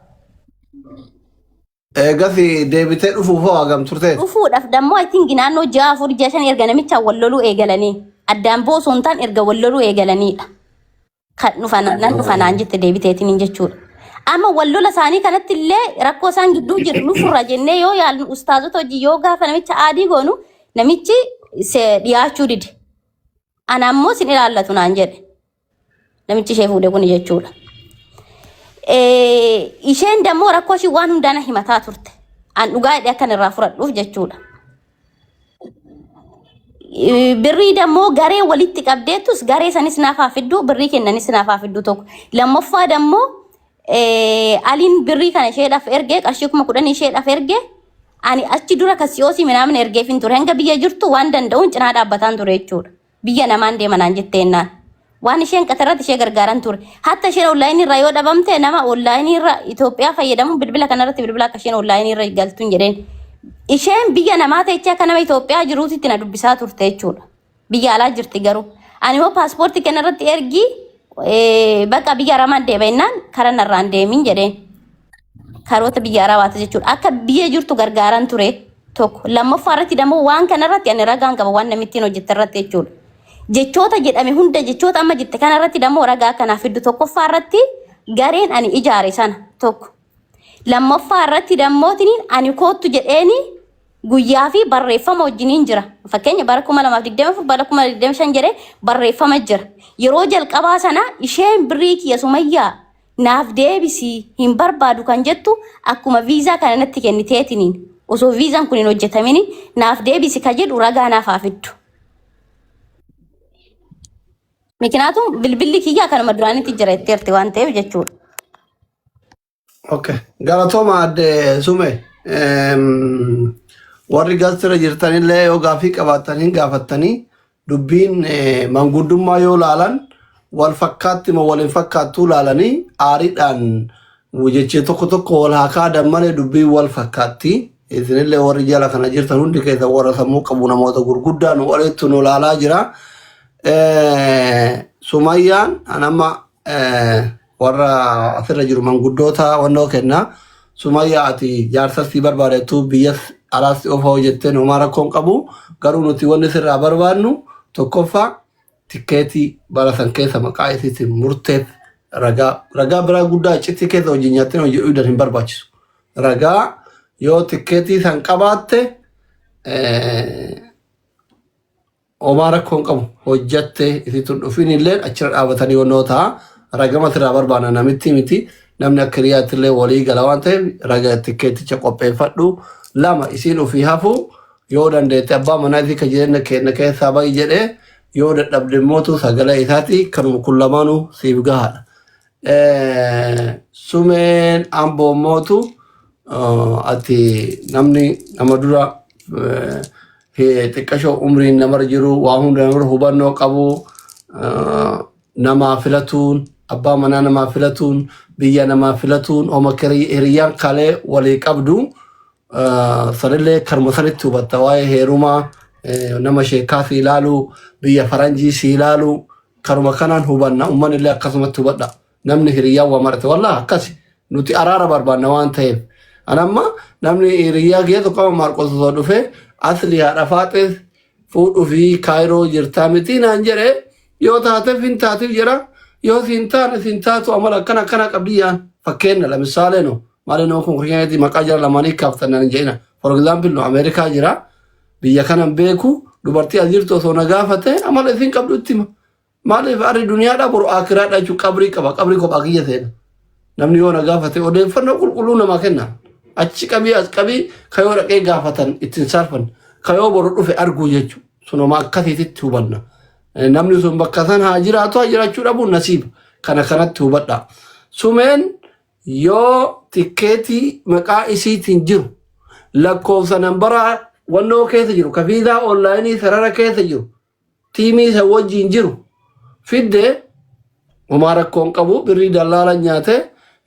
S1: Eegas deebitee dhufuuf hoo hagam turteeti.
S3: Dhufuudhaaf dammoo I think naannoo ji'a 4 ji'a 5 erga namichaan wal loluu eegalanii. Addaan ba'uu osoo hin taane erga wal loluu eegalaniidha. Kan dhufa nan dhufa naan jette deebiteetiin jechuudha. Amma wal lola isaanii kanatti illee rakkoo isaan gidduu jiru nu furra jennee yoo yaalnu ustaazota hojii yoo gaafa namicha aadii goonu namichi dhiyaachuu dide. Ana ammoo sin ilaallatu naan jedhe. Namichi ishee fuudhe kun jechuudha. Isheen dammoo rakkoo ishii waan hundaa na himataa turte. An dhugaa jedhee akkan irraa fudhadhuuf jechuudha. Birrii dammoo garee walitti qabdeettus garee sanis naaf haa fidduu birrii kennanis naaf haa fidduu tokko. Lammaffaa dammoo Aliin birrii kana isheedhaaf ergee qarshii 10,000 isheedhaaf erge ani achi dura kasiyoosii minaamin ergeef hin ture hanga biyya jirtu waan danda'uun cinaa dhaabbataan ture jechuudha. Biyya namaan deema naan jetteennaan. Waan isheen qatarratti ishee gargaaran ture. Hatta isheen onlaayinii irraa yoo dhabamte nama onlaayinii irra Itoophiyaa fayyadamuun bilbila kanarratti bilbila akka isheen onlaayinii irra galtu hin jedheen. Isheen biyya namaa teechee akka nama Itoophiyaa jiruutitti na dubbisaa turte jechuudha. Biyya alaa jirti garuu. Ani immoo paaspoortii kanarratti ergi bakka biyya aramaan deema jennaan karaa narraan deemin jedheen. Karoota biyya arabaati jechuudha. Akka biyya jirtu gargaaran ture tokko. Lammaffaa irratti dammoo waan kanarratti ani ragaan qaba waan namittiin hojjette irratti jechuudha. Jechoota jedhame hunda jechoota amma jette kanarratti dammoo ragaa akkanaa fiddu tokkoffaa irratti gareen ani ijaare sana tokko. Lammaffaa irratti dammootiniin ani koottu jedheeni guyyaa fi barreeffama wajjiniin jira. Fakkeenya bara 2024 bara 2025 jedhee barreeffama jira. Yeroo jalqabaa sana isheen birrii kiyya Sumayyaa naaf deebisi hin barbaadu kan jettu akkuma viizaa kana natti kenniteetiniin osoo viizaan kun hin hojjetamini naaf deebisi ka jedhu ragaa naaf haa fiddu. Mikinaatuun bilbilli kiyya kanuma duraanitti jira jetteerti waan ta'eef jechuudha.
S1: Okay. Galatooma adde Sume. Warri gastira jirtanillee yoo gaaffii qabaattan hin gaafattanii dubbiin manguddummaa yoo laalan wal fakkaatti moo wal hin fakkaattuu laalanii aariidhaan jechee tokko tokko wal haa kaadan malee dubbiin wal fakkaatti. Isinillee warri jala kana jirtan hundi keessa warra sammuu qabu namoota gurguddaa nu walitti nu laalaa jira. Sumayyaan an amma warra asirra jiru manguddoota wannoo kenna. Sumayyaa ati jaarsa sii barbaadettu biyyas alaas si ofa hojjetteen homaa rakkoon qabu. Garuu nuti wanni sirraa barbaadnu tokkoffaa tikkeetii bara san keessa maqaa isiitiin murteef ragaa ragaa biraa guddaa iccitii keessa hojii nyaattee hojii dhuudan hin barbaachisu. Ragaa yoo tikkeetii san qabaatte Homaa rakkoo hin qabu. Hojjatte isitu hin dhufin illee achirra dhaabatanii wannoo ta'a. Ragama sirraa barbaana namitti miti. Namni akka hiriyaatti illee walii gala waan ta'eef raga tikkeetticha qopheeffadhu. Lama isiin ofii hafu yoo dandeette abbaa manaa isii ka jireenya keenya keessaa bahi jedhee yoo dadhabde immootu sagalee isaati kanuma kun lamaanuu siif gahaadha. Sumeen amboo mootu ati namni nama dura xiqqashoo umriin namarra jiru waa hunda namarra hubannoo qabu namaa filatuun abbaa manaa namaa filatuun biyya namaa filatuun homa hiriyyaan kalee walii qabdu sanillee karuma sanitti hubatta waa'ee heerumaa nama sheekaa si ilaalu biyya faranjii si ilaalu karuma kanaan hubanna ummanni illee akkasumatti hubadha namni hiriyyaa waa marate wallah akkasi nuti araara barbaanna waan ta'eef an amma namni hiriyyaa kiyya tokko amma maarqos osoo dhufe asli haadha faaxees fuudhuu fi kaayiroo jirtaa miti naan jedhe yoo taateef hin taatiif jedha yoo siin taane siin taatu amala akkana akkana qabdi yaan fakkeenna lamisaalee no maali no kun keenyatti maqaa jara lamaanii kaaftan naan jedhina for example no Ameerikaa jira Biyya kanan beeku dubartii as jirtu osoo na gaafate amala isin qabdu itti hima. Maaliif arri duniyaadha boru akiraadha jechuun qabrii qaba qabrii kophaa kiyya seena. Namni yoo na gaafate odeeffannoo qulqulluu namaa kenna. Achi qabii as qabii kayoo dhaqee gaafatan ittiin saarfan kayoo boru dhufe arguu jechuudha. Sunoma akkasiitti hubanna. Namni sun bakka san haa jiraatu haa jiraachuu dhabuun nasiiba. Kana kanatti hubadha. Sumeen yoo tikkeetii maqaa isiitiin jiru lakkoofsa nambaraa wannoo keessa jiru ka viizaa onlaayinii sarara keessa jiru tiimii isa wajjiin jiru fidde homaa rakkoo hin qabu birrii dallaala nyaate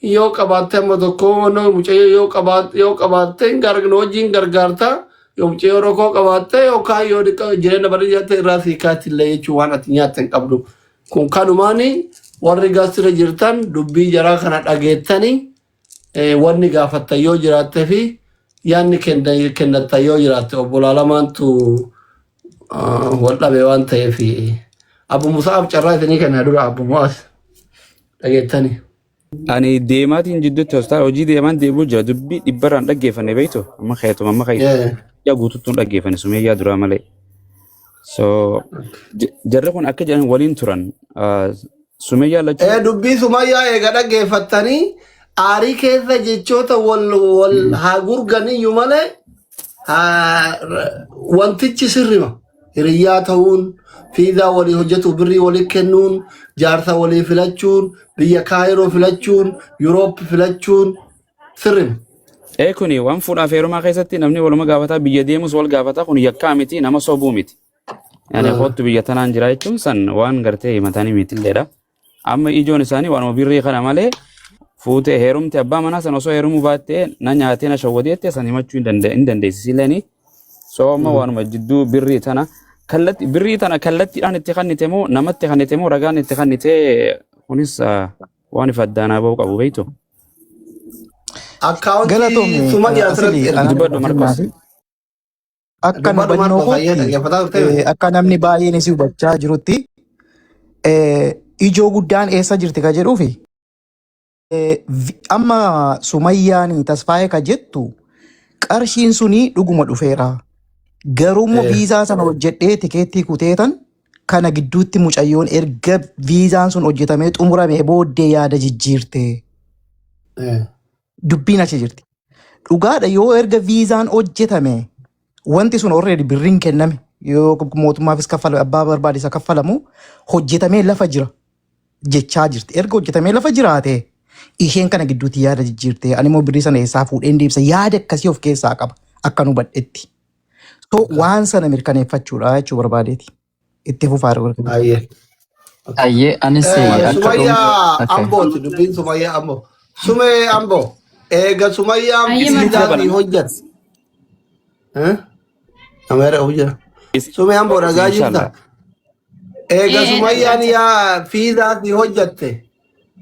S1: yoo qabaatte amma tokko wannoo mucayyoo yoo qabaatte yoo qabaatte hin gargaaru wajjiin gargaarta yoo mucayyoo rakkoo qabaatte yookaan yoo dhiqa jireenya bareedaa irraa sii kaatti illee jechuun waan ati nyaatte hin qabdu. Kun kanumaani warri gastirra jirtan dubbii jaraa kana dhageettani wanni gaafattan yoo jiraatte fi yaanni kennattan yoo jiraatte obbolaa lamaantu Wal dhabe waan ta'eef Abu Musaaf carraa isinii kenna dura Abu Mu'aas dhageettani.
S4: Ani deemaatiin jidduutti hospitaala hojii deemaan deemuu jira dubbii dhibbarraan dhaggeeffanne beektu amma keetuma amma keeyyaa guutuutti hin dhaggeeffanne sumeeyyaa duraa malee. So jarri kun akka jedhan waliin turan sumeeyyaa lachuu
S1: Ee dubbii Sumayyaa eega dhaggeeffattanii aarii keessa jechoota wal wal haa gurganiyyuu malee wantichi sirrima. Hiriyyaa ta'uun, fiizaa walii hojjetu birrii walii kennuun, jaarsa walii filachuun, biyya Kaayiroo filachuun, Yuroop filachuun sirrima.
S4: Ee kuni waan fuudhaaf heerumaa keessatti namni waluma gaafataa biyya deemus wal gaafataa kun yakkaa miti nama sobuu miti. Yani kottu biyya tanaan jira jechuun san waan gartee himatanii mitilleedha. Amma ijoon isaanii waanuma birrii kana malee fuutee heerumte abbaa manaa san osoo heerumuu baattee na nyaatee na shawwadee jettee san himachuu hin dandeessi sileeni. So amma waanuma jidduu birrii tana kallatti birrii tana kallattiidhaan itti kannite moo namatti kannite moo ragaan itti kannite kunis waan ifa addaanaa ba'uu qabu beektu.
S1: Akkaawuntii
S5: Galatoomi
S1: Sumayyaa asirratti
S5: asili
S1: ergite.
S5: anaan
S4: Dubbadhu Marqos.
S5: kennaafi akka
S1: Dubbadhu
S5: hubannoo
S1: Marqos hayyee
S5: kootti
S1: dhaggeeffataa turte.
S5: akka namni baay'een isii hubachaa jirutti ijoo guddaan eessa jirti ka jedhuufi amma Sumayyaan Tasfaayee ka jettu qarshiin suni dhuguma dhufeera. Garuu immoo viizaa sana hojjedhee tikeettii kuteetan kana gidduutti mucayyoon erga viizaan sun hojjetamee xumuramee booddee yaada jijjiirte. Dubbiin achi jirti. Dhugaadha yoo erga viizaan hojjetame wanti sun already birriin kenname yoo mootummaafis kaffalame abbaa barbaade isa kaffalamu hojjetamee lafa jira jechaa jirti. Erga hojjetamee lafa jiraate isheen kana gidduutti yaada jijjiirte ani immoo birrii sana eessaa fuudheen deebisa yaada akkasii of keessaa qaba akka nu hubadhetti. So waan sana mirkaneeffachuudha jechuu barbaadeeti. Itti fufaa erga.
S1: Ayyee.
S6: Ayyee anis akka dhuunfaa.
S1: Sumayyaa
S6: Okay.
S1: Ambooti dubbiin Sumayyaa Amboo. Sumee Amboo. Eega Sumayyaan
S2: Ayyee
S4: Isinitti
S1: fiizaa sii
S4: dabalama.
S1: hojjate. Eh? Nama irra hojjeta.
S4: Isin
S1: Sumee Amboo dhagaa jirta.
S4: inshallah.
S1: Eega
S2: Ee
S1: Sumayyaan
S2: dhagaa jira.
S1: yaa fiizaa sii hojjatte.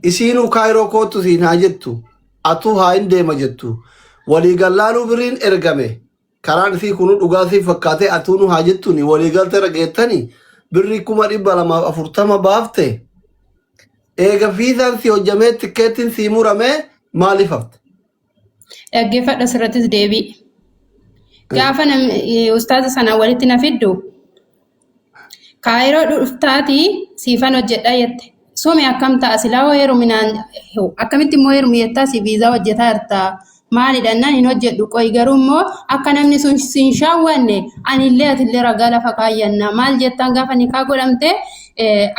S1: Isiinuu Kaayiroo kootu siin haa jettu. Atuu haa hin deema jettu. Walii gallaanuu biriin ergame. Karaan isii kunuu dhugaa siif fakkaatee atuunuu haa jettuuni walii galtee irra geettani birrii 240,000 baafte. Eega fiizaan si hojjamee tikkeettiin sii muramee maaliif hafte?
S2: Dhaggeeffadhu asirrattis deebii. Gaafa ustaaza sana walitti na fiddu Kaayiroo dhuftaatii siifan hojjedha jette. Sume akkam ta'a silaa hoo heeruminaan akkamitti immoo heerumi jettaa si viizaa hojjetaa jirta. Maalidha naan hin hojjedhu qoy garuu immoo akka namni sun sin shaawwanne anillee atillee ragaa lafa kaayyanna maal jettaan gaafa nikaa godhamte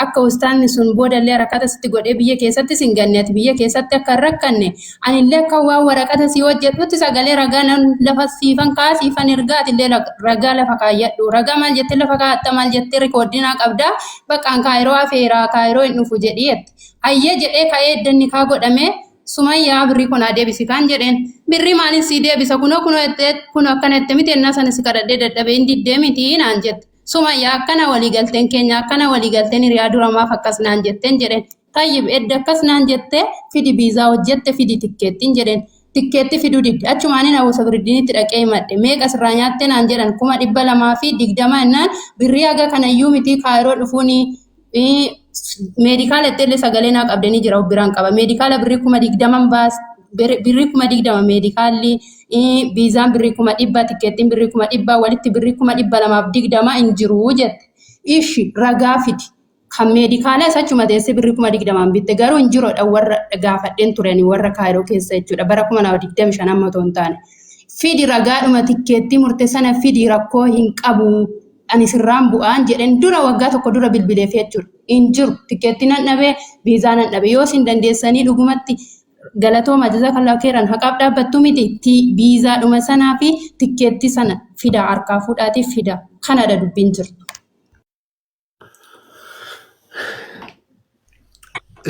S2: akka ustaanni sun boodallee rakkata sitti godhee biyya keessatti sin ganne ati biyya keessatti akka hin rakkanne Anillee akka waan waraqata sii hojjedhutti sagalee ragaa nan lafa siifan kaa siifan ergaa atillee ragaa lafa kaayyadhu. Ragaa maal jettee lafa kaayatta maal jettee rikoordinaa qabdaa baqqaan kaayiroo hafeera kaayiroo hin dhufu jedhii jette. Hayyee jedhee ka'ee eddanni kaa godhamee Sumayyaa birrii kun haa deebisi kaan jedheen. Birrii maaliin sii deebisa kunoo kunoo jettee kunoo akkana jette miti ennaa sana si kadhadhee dadhabee hin diddee miti naan jette. Sumayyaa akkana walii galteen keenya akkana walii galteen hiriyaa dura maaf akkas naan jetteen jedheen. Tayyib edda akkas naan jette fidi biizaa hojjette fidi tikkeettiin jedheen. Tikkeetti fiduu didde. Achumaanin Abu Sabriddiinitti dhaqee himadhe. Meeqa sirraa nyaatte naan jedhan 220,000 jennaan birrii haga kanayyuu miti kaayiroo dhufuuni meedikaala itti illee sagalee naa qabde ni jira of biraan qaba. Meedikaala birrii 20,000 baas birrii 20,000 meedikaalli biizaan birrii 100,000 tikkeettiin birrii 100,000 walitti birrii 220,000 hin jiru jette. Ishi ragaa fidi. Kan meedikaalaas achuma teessee birrii 20,000 bitte garuu hin jiruudha warra gaafadheen turani warra kaayiroo keessa jechuudha bara 2025 amma otoo hin taane. Fidi ragaadhuma tikkeettii murte sana fidi rakkoo hin qabu ani sirraan bu'aan jedheen dura waggaa tokko dura bilbileef jechuudha. Hin jiru tikkeettii nan dhabee viizaa nan dhabe yoo isin dandeessanii dhugumatti galatooma jazakallahu keeran haqaaf dhaabbattu miti viizaadhuma sanaa fi tikkeettii sana fida harkaa fuudhaatii fida kanadha dubbiin jirtu.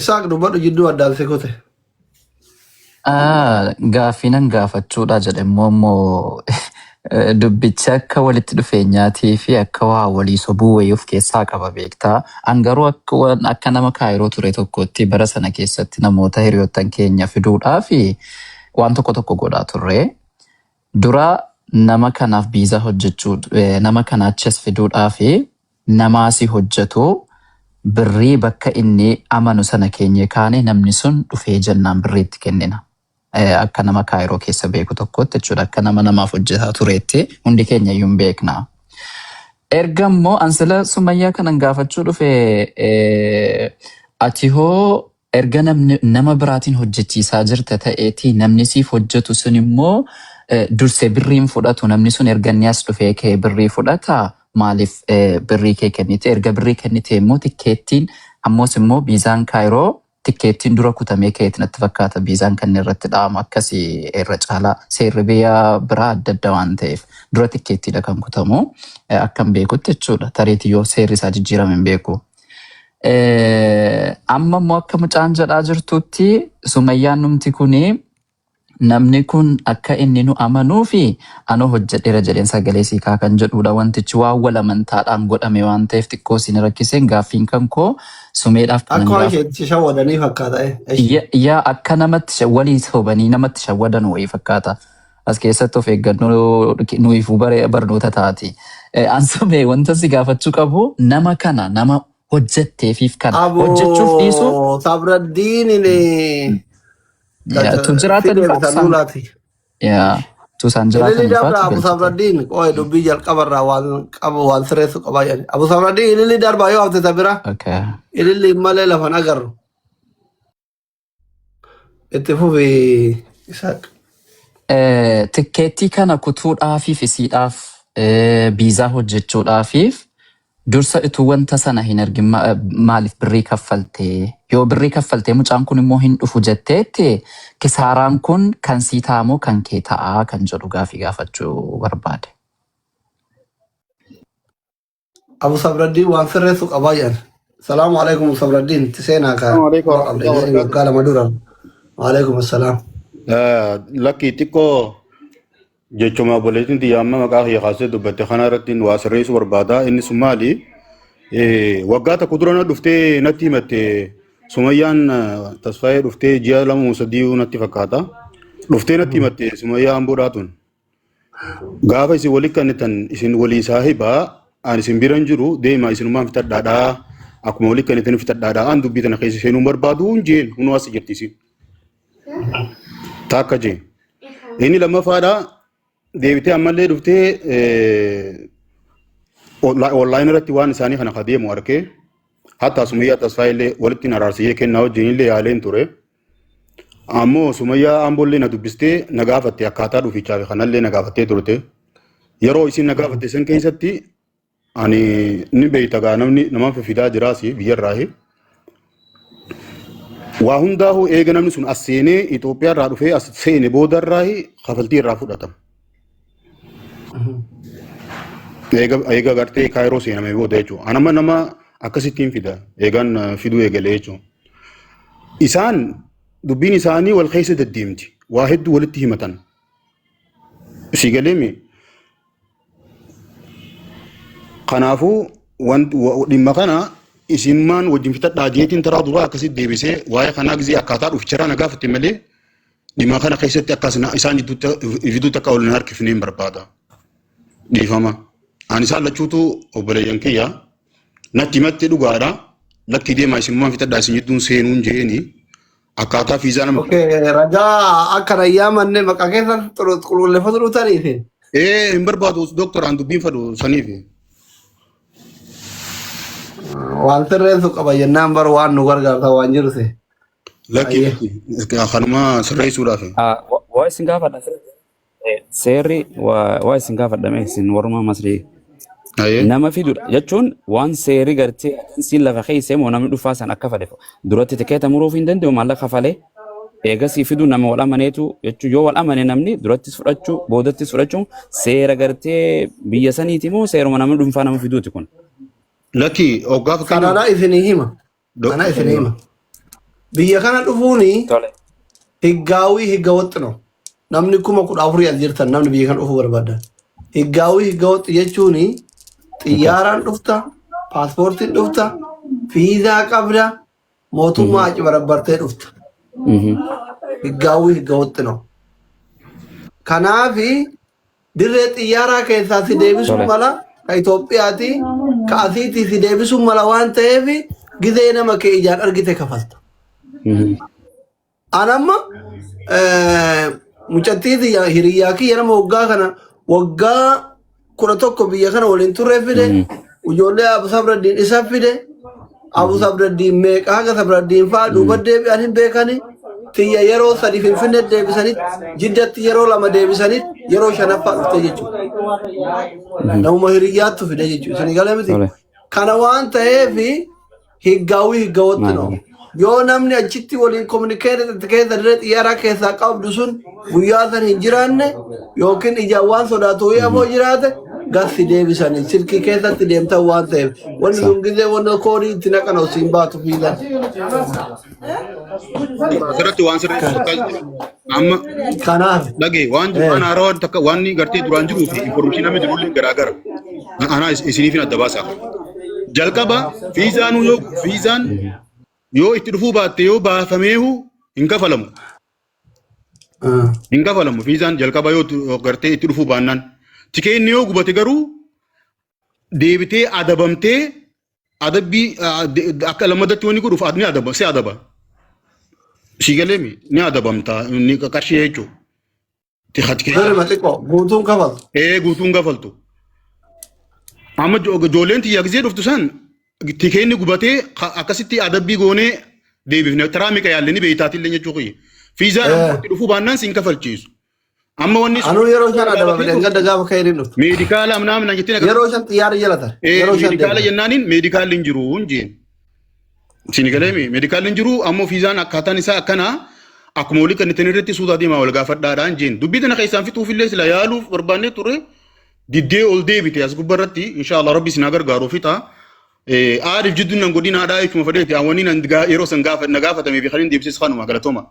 S1: Isaaq dubbadhu jidduu addaan si kute.
S6: Gaaffii nan gaafachuudha jedhe immoo immoo dubbichi akka walitti dhufeenyaatii fi akka waa walii sobuu wayii of keessaa qaba beektaa. An garuu akka akka nama kaayiroo ture tokkotti bara sana keessatti namoota hiriyoottan keenya fiduudhaaf waan tokko tokko godhaa turre. Dura Nama kanaaf viizaa hojjechuu, nama kana achas fiduudhaaf namaasi hojjetu birrii bakka inni amanu sana keenye kaane namni sun dhufee jennaan birrii itti kennina. Akka nama Kaayiroo keessa beeku tokkotti jechuudha. Akka nama namaaf hojjetaa tureetti hundi keenya iyyuu hin beekna. Erga immoo ansila Sumayyaa kanan gaafachuu dhufe, ati hoo erga namni nama biraatiin hojjechiisaa jirta ta'eeti, namni siif hojjetu sun immoo dursee birriin fudhatu, namni sun erga inni as dhufee kee birrii fudhata, maaliif birrii kee kennite? Erga birrii kennite immoo tikkeettiin ammoos immoo viizaan Kaayiroo tikkeettiin dura kutamee ka'eeti natti fakkaata, viizaan kan inni irratti dha'amu akkasii. Irra caalaa seerri biyya biraa adda adda waan ta'eef dura tikkeettiidha kan kutamu, akkan beekutti jechuudha. Tariitii yoo seerri isaa jijjiirame hin beeku. Amma immoo akka mucaan jedhaa jirtutti Sumayyaan numti kuni namni kun akka inni nu amanuu fi anoo hojjedheera jedheen sagalee siikaa kan jedhudha. Wantichi waan wal amantaadhaan godhame waan ta'eef xiqqoo isin rakkiseen gaaffiin kan koo sumeedhaaf kanan
S1: Akka waan
S6: gaafa.
S1: isheetti shawwadanii fakkaata. Eshi.
S6: Yaa, akka namatti walii sobanii namatti shawwadan wayii fakkaata. As keessatti of eeggannoo nuyiifuu barnoota taati. An sumee wanta si gaafachuu qabu, nama kana nama hojjetteefiif kana hojjechuuf dhiisuu
S1: Aboo Sabraddiin
S6: yaa, tu jiraataniif
S1: fidee
S6: obsaan
S1: bitannuulaati.
S6: yaa, tu isaan
S1: Ililli
S6: jiraataniif
S1: dabra
S6: haatu
S1: Abu
S6: galchite.
S1: Sabraddiin qo'ee dubbii jalqabarraa waan qabu waan sirreessu qabaa jedhe. Abu Sabraddiin ililli darbaa yoo hafte bira
S6: Okay.
S1: ililli malee lafan agarru. Itti fufi, Isaaq.
S6: Tikkeettii kana kutuudhaafiif isiidhaaf, viizaa hojjechuudhaafiif dursa utuu wanta sana hin argin maaliif birrii kaffaltee? Yoo birrii kaffaltee mucaan kun immoo hin dhufu jetteetti, kisaaraan kun kan sii ta'amoo kan kee ta'aa kan jedhu gaafii gaafachuu barbaade.
S1: Abu Sabraddiin waan sirreessu qabaa jedhan. Salaamu alaikum Abu Sabraddiin itti seenaa kaa
S7: Assalamu alaikum
S1: quba qabda
S7: warahmatullahi
S1: jedhanii
S7: wabarakatuh.
S1: waggaa 2 dura. Waalaikum assalaam.
S7: Lakkii, xiqqoo jechuma obboleettiin tiyya amma maqaa kiyya kaasee dubbatte kana irratti waa sirreessuu barbaada. Inni sun maali? Waggaa tokko dura na dhuftee natti himatte Sumayyaan, Tasfaayee dhuftee ji'a 2 moo 3 natti fakkaata. Dhuftee natti himatte Sumayyaa Amboodhaa tun. Gaafa isin walitti kennitan isin walii saahibaa, ani isin bira hin jiru, deemaa isinumaan fitadhaadhaa, akkuma walitti kennitan fitadhaadhaa, an dubbii tana keessa seenuu hin barbaadu hin jeen. Hunoo as jirti isin taakka jeen. Inni lammaffaadhaa deebitee ammallee dhuftee online irratti waan isaanii kana ka deemu arkee, hatta Sumayyaa Tasfaayee illee walitti hin araarsiyee kennaa wajjin illee yaaleen ture. Ammoo Sumayyaa Amboollee na dubbistee na gaafatte, akkaataa dhufichaa fi kanallee na gaafattee turte. Yeroo isin na gaafatte san keessatti ani ni beekta gaa, namni nama fidaa jiraas biyyarraahi. Waa hundaa'uu eega namni sun as seenee Itoophiyaa irraa dhufee as seene boodarraahi kafaltii irraa fudhatama. Eega gartee Kaayiroo seename booda jechuudha. Anama nama akkasittiin fida eegaan fiduu eegalee jechuudha. Isaan dubbiin isaanii wal keessa deddeemti. Waa hedduu walitti himatan. Si galeemi. Kanaafuu dhimma kana isinmaan wajjin fitadhaa jeetiin taraa duraa akkasitti deebisee waa'ee kanaa gizee akkaataa dhuficharraa na gaafatte malee dhimma kana keessatti akkas isaan jidduutti akka ol hin harkifne hin barbaada. Dhiifama. Ani isaan lachuutu obboleeyyan kiyya. Natti himatte dhugaadha. Lakki, deemaa isinummaan fixadhaa, isin jidduun seenuun jeeni. Akkaataa fiizaa nama.
S1: Okay, ragaa akka rayyaa manne maqaa keessan qulqulleeffatu dhutaniifi.
S7: Ee, hin barbaadu doktor, an dubbiin fadhu saniif.
S1: Waan sirreessu qaba jennaan bar waan nu gargaarta waan jiru se.
S7: Lakki,
S1: Ayyee.
S7: lakki, kanuma sirreessuudhaaf.
S4: Waa isin gaafadha. Seerri waa isin gaafadhame, isin warruma Masrii.
S7: Ayyee.
S4: Nama fidudha jechuun waan seerri gartee ajansiin lafa keessa moo namni dhufaa san akka fedhe duratti tikeeta muruuf hin danda'u, maallaqa kafalee eegasii fiduu, nama wal amaneetu jechuun, yoo wal amane namni durattis fudhachuu boodattis fudhachuun seera gartee biyya saniiti moo seeruma namni dhuunfaa nama fiduuti kun?
S7: Lakki, hoggaa fakkeenyaaf.
S1: Kanana isinii hima. Kana isinii hima. Biyya kana dhufuuni
S4: Tole.
S1: higgaawii higga waxxino. Namni 14,000 as jirtan, namni biyya kana dhufuu barbaadan. Higgaawii higga waxxi jechuun xiyyaaraan dhufta, paaspoortiin dhufta, fiizaa qabda, mootummaa achi barabbartee dhufta. Higgaawii higga waxxino. Kanaafi Dirree xiyyaaraa keessaa si deebisuu
S4: Tole.
S1: mala ka Itoophiyaati ka asiitii si deebisuu mala waan ta'eef gizee nama kee ijaan argite kafalta. An amma mucattii tiyya hiriyyaa kiyya nama waggaa kana waggaa 11 biyya kana waliin turre fide ijoollee Abu Sabraddiin isa fide Abu Sabraddiin meeqa haga Sabraddiin fa'aa duuba deebi'an hin beekani tiyya yeroo sadi Finfinnee deebisanitti Jiddatti yeroo lama deebisanitti yeroo shanaffaa dhufte jechuudha. Namuma hiriyyaattu fide jechuudha. Isin galee miti.
S4: Tole.
S1: Kana waan ta'eef higgaawwi higgawatti
S4: Naa
S1: no.
S4: gale.
S1: Yoo namni achitti waliin communicate keessa dirree xiyyaaraa keessaa qabdu sun guyyaa san hin jiraanne yookiin ijaan waan sodaatu wayii afoo jiraate gassi deebisanii silkii keessatti deemtan waan ta'eef wanni sun gizee wanni koodii itti naqan osoo hin baatu fiilan.
S7: Asirratti waan sirrii takka jira. Amma
S1: Kanaaf.
S7: dhagee waan waan haarawaa takka waan gartee duraan jiruu fi information namni jirullee garaagara. Anaa isiniif hin adda baasaa. Jalqaba fiizaan yoo fiizaan yoo itti dhufuu baatte yoo baafameehu hin kafalamu. Hin kafalamu fiizaan jalqaba yoo gartee itti dhufuu baannaan. Tikeenni yoo gubate garuu deebitee adabamtee adabbii akka lammadatti wanni godhuuf ni adaba si adaba. Si galeemi ni adabamta ni qarshii jechuudha.
S1: Birrima xiqqoo guutuun kafaltu.
S7: Ee guutuun kafaltu. Amma ijoolleen tiyya gisee dhuftu san tikeenni gubatee akkasitti adabbii goonee deebifne taraa meeqa yaalle ni beeytaatillee jechuu kiyya. Fiizaan ammoo itti dhufuu baannaan siin kafalchiisu. Amma wanni
S1: Anuu yeroo shan adabame dheengadda gaafa ka'ee dhuftu.
S7: meedikaala amnaa amnaa jettee
S1: Yeroo shan xiyyaara jala tare. Yeroo shan
S7: meedikaala
S1: deemte.
S7: jennaaniin meedikaalli hin jiru hin jeen. Isin galeemi meedikaalli hin jiru ammoo fiizaan akkaataan isaa akkanaa akkuma walii kennitan irratti suutaa deemaa wal gaafadhaadhaan jeen. Dubbii tana keessaan fixuufillee sila yaaluuf barbaannee ture diddee ol deebite as gubbaa irratti inshaallah rabbi isin haa gargaaru fixa. Aariif jidduun nan godhin haadhaa jechuuma fedheeti awwaniin yeroo san gaafa na gaafatamee fi kan hin deebisiis kanuma galatooma.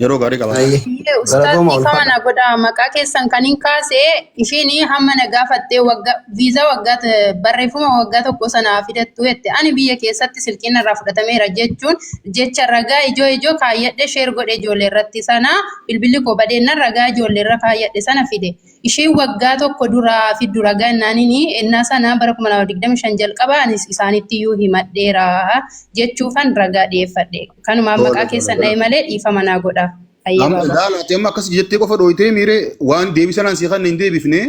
S7: Yeroo gaarii qaba.
S1: Ayyee.
S2: Iyyee ustaaz
S1: Galatooma
S2: dhiifama
S1: ulfaadha.
S2: na godha maqaa keessan kan hin kaase ishiin hamma na gaafattee waggaa viizaa waggaa barreeffama waggaa tokko sanaa fidattu jette ani biyya keessatti silkiin irraa fudhatameera jechuun jecha ragaa ijoo ijoo kaayyadhe sheer godhe ijoollee irratti sana bilbilli koo badeennan ragaa ijoollee irra kaayyadhe sana fide ishiin waggaa tokko duraa fiddu ragaa ennaaniin ennaa sana bara 2025 jalqaba anis isaanitti iyyuu himadheera jechuufan ragaa dhiyeeffadhe. Kanumaan
S7: Tole
S2: maqaa
S7: tole
S2: keessan
S7: tole.
S2: dha'e malee dhiifama naa godha. Hayyee
S7: Amma
S2: baaba.
S7: ilaalaati amma akkas jettee qofa dhooytee miiree waan deebisanaan si kan hin deebifne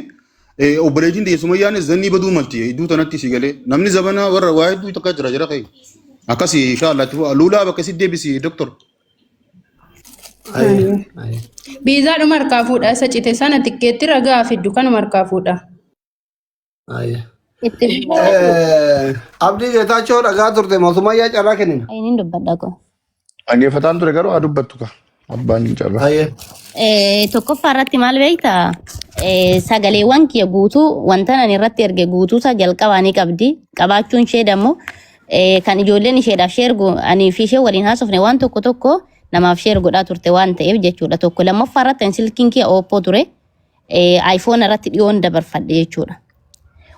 S7: obboleettiin ta'e sumayyaanis zannii baduu malti hedduu tanatti si galee namni zabana warra waa hedduu takka jira jira kee akkasi inshaallah itti fufa. Luulaa bakka si deebisi doktor.
S1: Ayyee. Ayyee.
S2: Biizaadhuma harkaa fuudha. Isa cite sana tikkeetti ragaa fiddu kanuma harkaa fuudha.
S1: Ayyee.
S3: Itti fufaa.
S1: Abdii Geetaachoo dhagaa turte mootummaa carraa kennina.
S3: Inni dubbadha kun.
S8: Dhaggeeffataan ture garuu haa dubbattu ka. Abbaan hin carraa.
S1: Ayyee.
S3: Tokkoffaa irratti maal beektaa? Sagaleewwan kiyya guutuu wanta ani irratti erge guutuu isaa jalqabaa ni qabdi. Qabaachuun ishee dammoo kan ijoolleen isheedhaaf sheer ani fi ishee waliin haasofne waan tokko tokko namaaf sheer godhaa turte waan ta'eef jechuudha. Tokko lammaffaa irratti ani silkiin kiyya Oppo ture. iPhone irratti dhiyoon dabarfadhe jechuudha.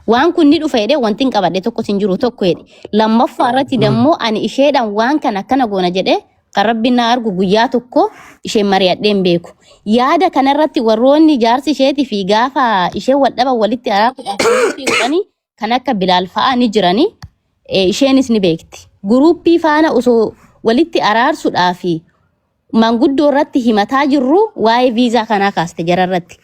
S3: Waan kun ni dhufa jedhee wanti hin qabadhe tokkos hin jiru tokko jedhe. Lammaffaa irratti dammoo ani isheedhaan waan kana akkana goona jedhee kan rabbiin na argu guyyaa tokko isheen mari'adhee hin beeku. Yaada kanarratti warroonni jaarsi isheetii fi gaafa isheen wal dhaban walitti araarsuudhaaf guruuppii godhanii kan akka Bilaal fa'aa ni jiranii isheenis ni beekti. Guruuppii faana osoo walitti araarsuudhaa fi manguddoo irratti himataa jirru waa'ee viizaa kanaa kaaste jara irratti.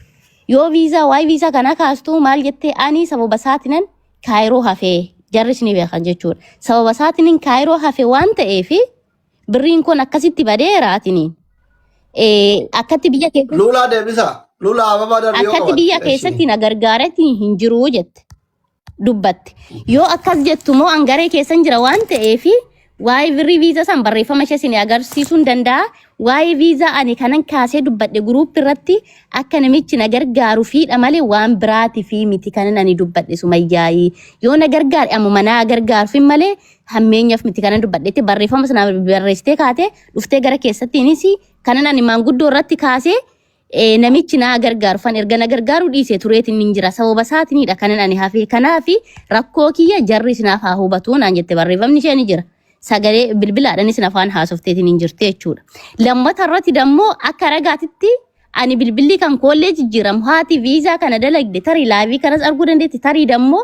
S3: Yoo viizaa waa'ee viizaa kanaa kaastu maal jettee ani sababa isaatinan kaayiroo hafee jarris ni beekan jechuudha. Sababa isaatinin kaayiroo hafe waan ta'eef birriin kun akkasitti badeera atiniin. Akkatti biyya keessatti
S1: Luulaa deebisa. Luulaa ababaa darbii yoo
S3: akkatti
S1: qabatte.
S3: biyya keessatti na gargaaretti hin jiru jette. Dubbatte. Yoo akkas jettu immoo an garee keessan jira waan ta'eef waa'ee birrii viizaa san barreeffama ishee isin agarsiisuu hin danda'a. Waa'ee viizaa ani kanan kaasee dubbadhe guruuppii irratti akka namichi na gargaaru fiidha malee waan biraati fi miti kanan ani dubbadhe sumayyaayii. Yoo na gargaare ammuma naa gargaaruuf malee hammeenyaaf miti kanan dubbadhetti barreeffama sana barreessitee kaatee dhuftee gara keessattiinis kanan ani maanguddoo irratti kaasee namichi naa gargaaru fan erga na gargaaruu dhiisee tureetiin hin jira sababa isaatiinidha kanan ani hafee kanaafi rakkoo kiyya jarri isinaaf haa hubatu naan jette barreeffamni ishee ni jira. Sagalee bilbilaadhaan isin afaan haasofteetiin hin jirti jechuudha. Lammata irratti dammoo akka ragaatitti Ani bilbilli kan koollee jijjiiramu haati viizaa kana dalagde tarii laayivii kanas arguu dandeetti tarii dammoo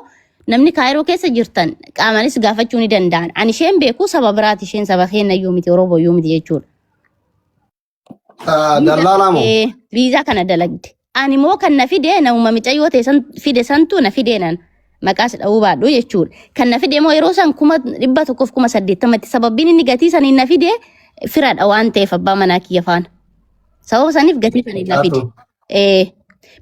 S3: namni kaayiroo keessa jirtan qaamanis gaafachuu ni danda'an. Ani isheen beeku saba biraati isheen saba keenyayyuu miti Oromoo miti jechuudha.
S1: Dallaalaa moo?
S3: Viizaa kana dalagde. Ani moo kan na fide namuma micayyoo ta'e san fide santu na fide nan maqaas dha'uu baadhu jechuudha. Kan na fide moo yeroo san 180,000tti sababbiin inni gatii saniin na fide firadha waan ta'eef abbaa manaa kiyya faana. Sababa saniif gatii saniin na fide.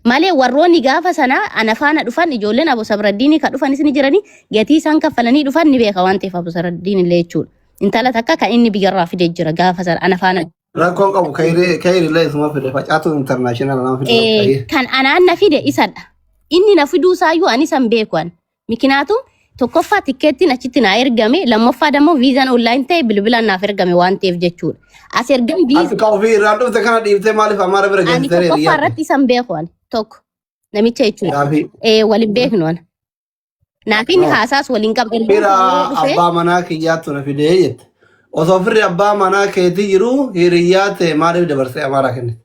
S3: Malee warroonni gaafa sana ana faana dhufan ijoolleen Abu Sabraddiinii kan dhufanis ni jiranii gatii isaan kaffalanii dhufan ni beeka waan ta'eef Abu Sabraddiin illee jechuudha. Intala takka kan inni biyyarraa fide jira gaafa sana ana faana.
S1: Rakkoon qabu kayri illee isuma fide facaatu international nama fide.
S3: Kan anaan na fide isadha. Inni na fiduu isaayyuu ani san beeku an. Mikinaatum tokkoffaa tikkeettiin achitti naa ergame lammaffaa dammoo viizaan online ta'e bilbilaan naaf ergame waan ta'eef jechuudha. As ergan viizaa
S1: Ati ka ofii irraa dhufte kana dhiiftee maaliif Amaara bira
S3: ani
S1: geessitee
S3: tokkoffaa
S1: hiriyaate?
S3: irratti isan beeku ani tokko namicha jechuudha.
S1: Gaafii.
S3: Waliin beeknu ana. Naaf inni haasaas waliin qabu. Ergaan
S1: Fira
S3: kun yeroo dhufe
S1: abbaa manaa kiyyaattu na fidee jette. Osoo firri abbaa manaa keetii jiru hiriyyaa ta'e maaliif dabarsee Amaaraa kennite?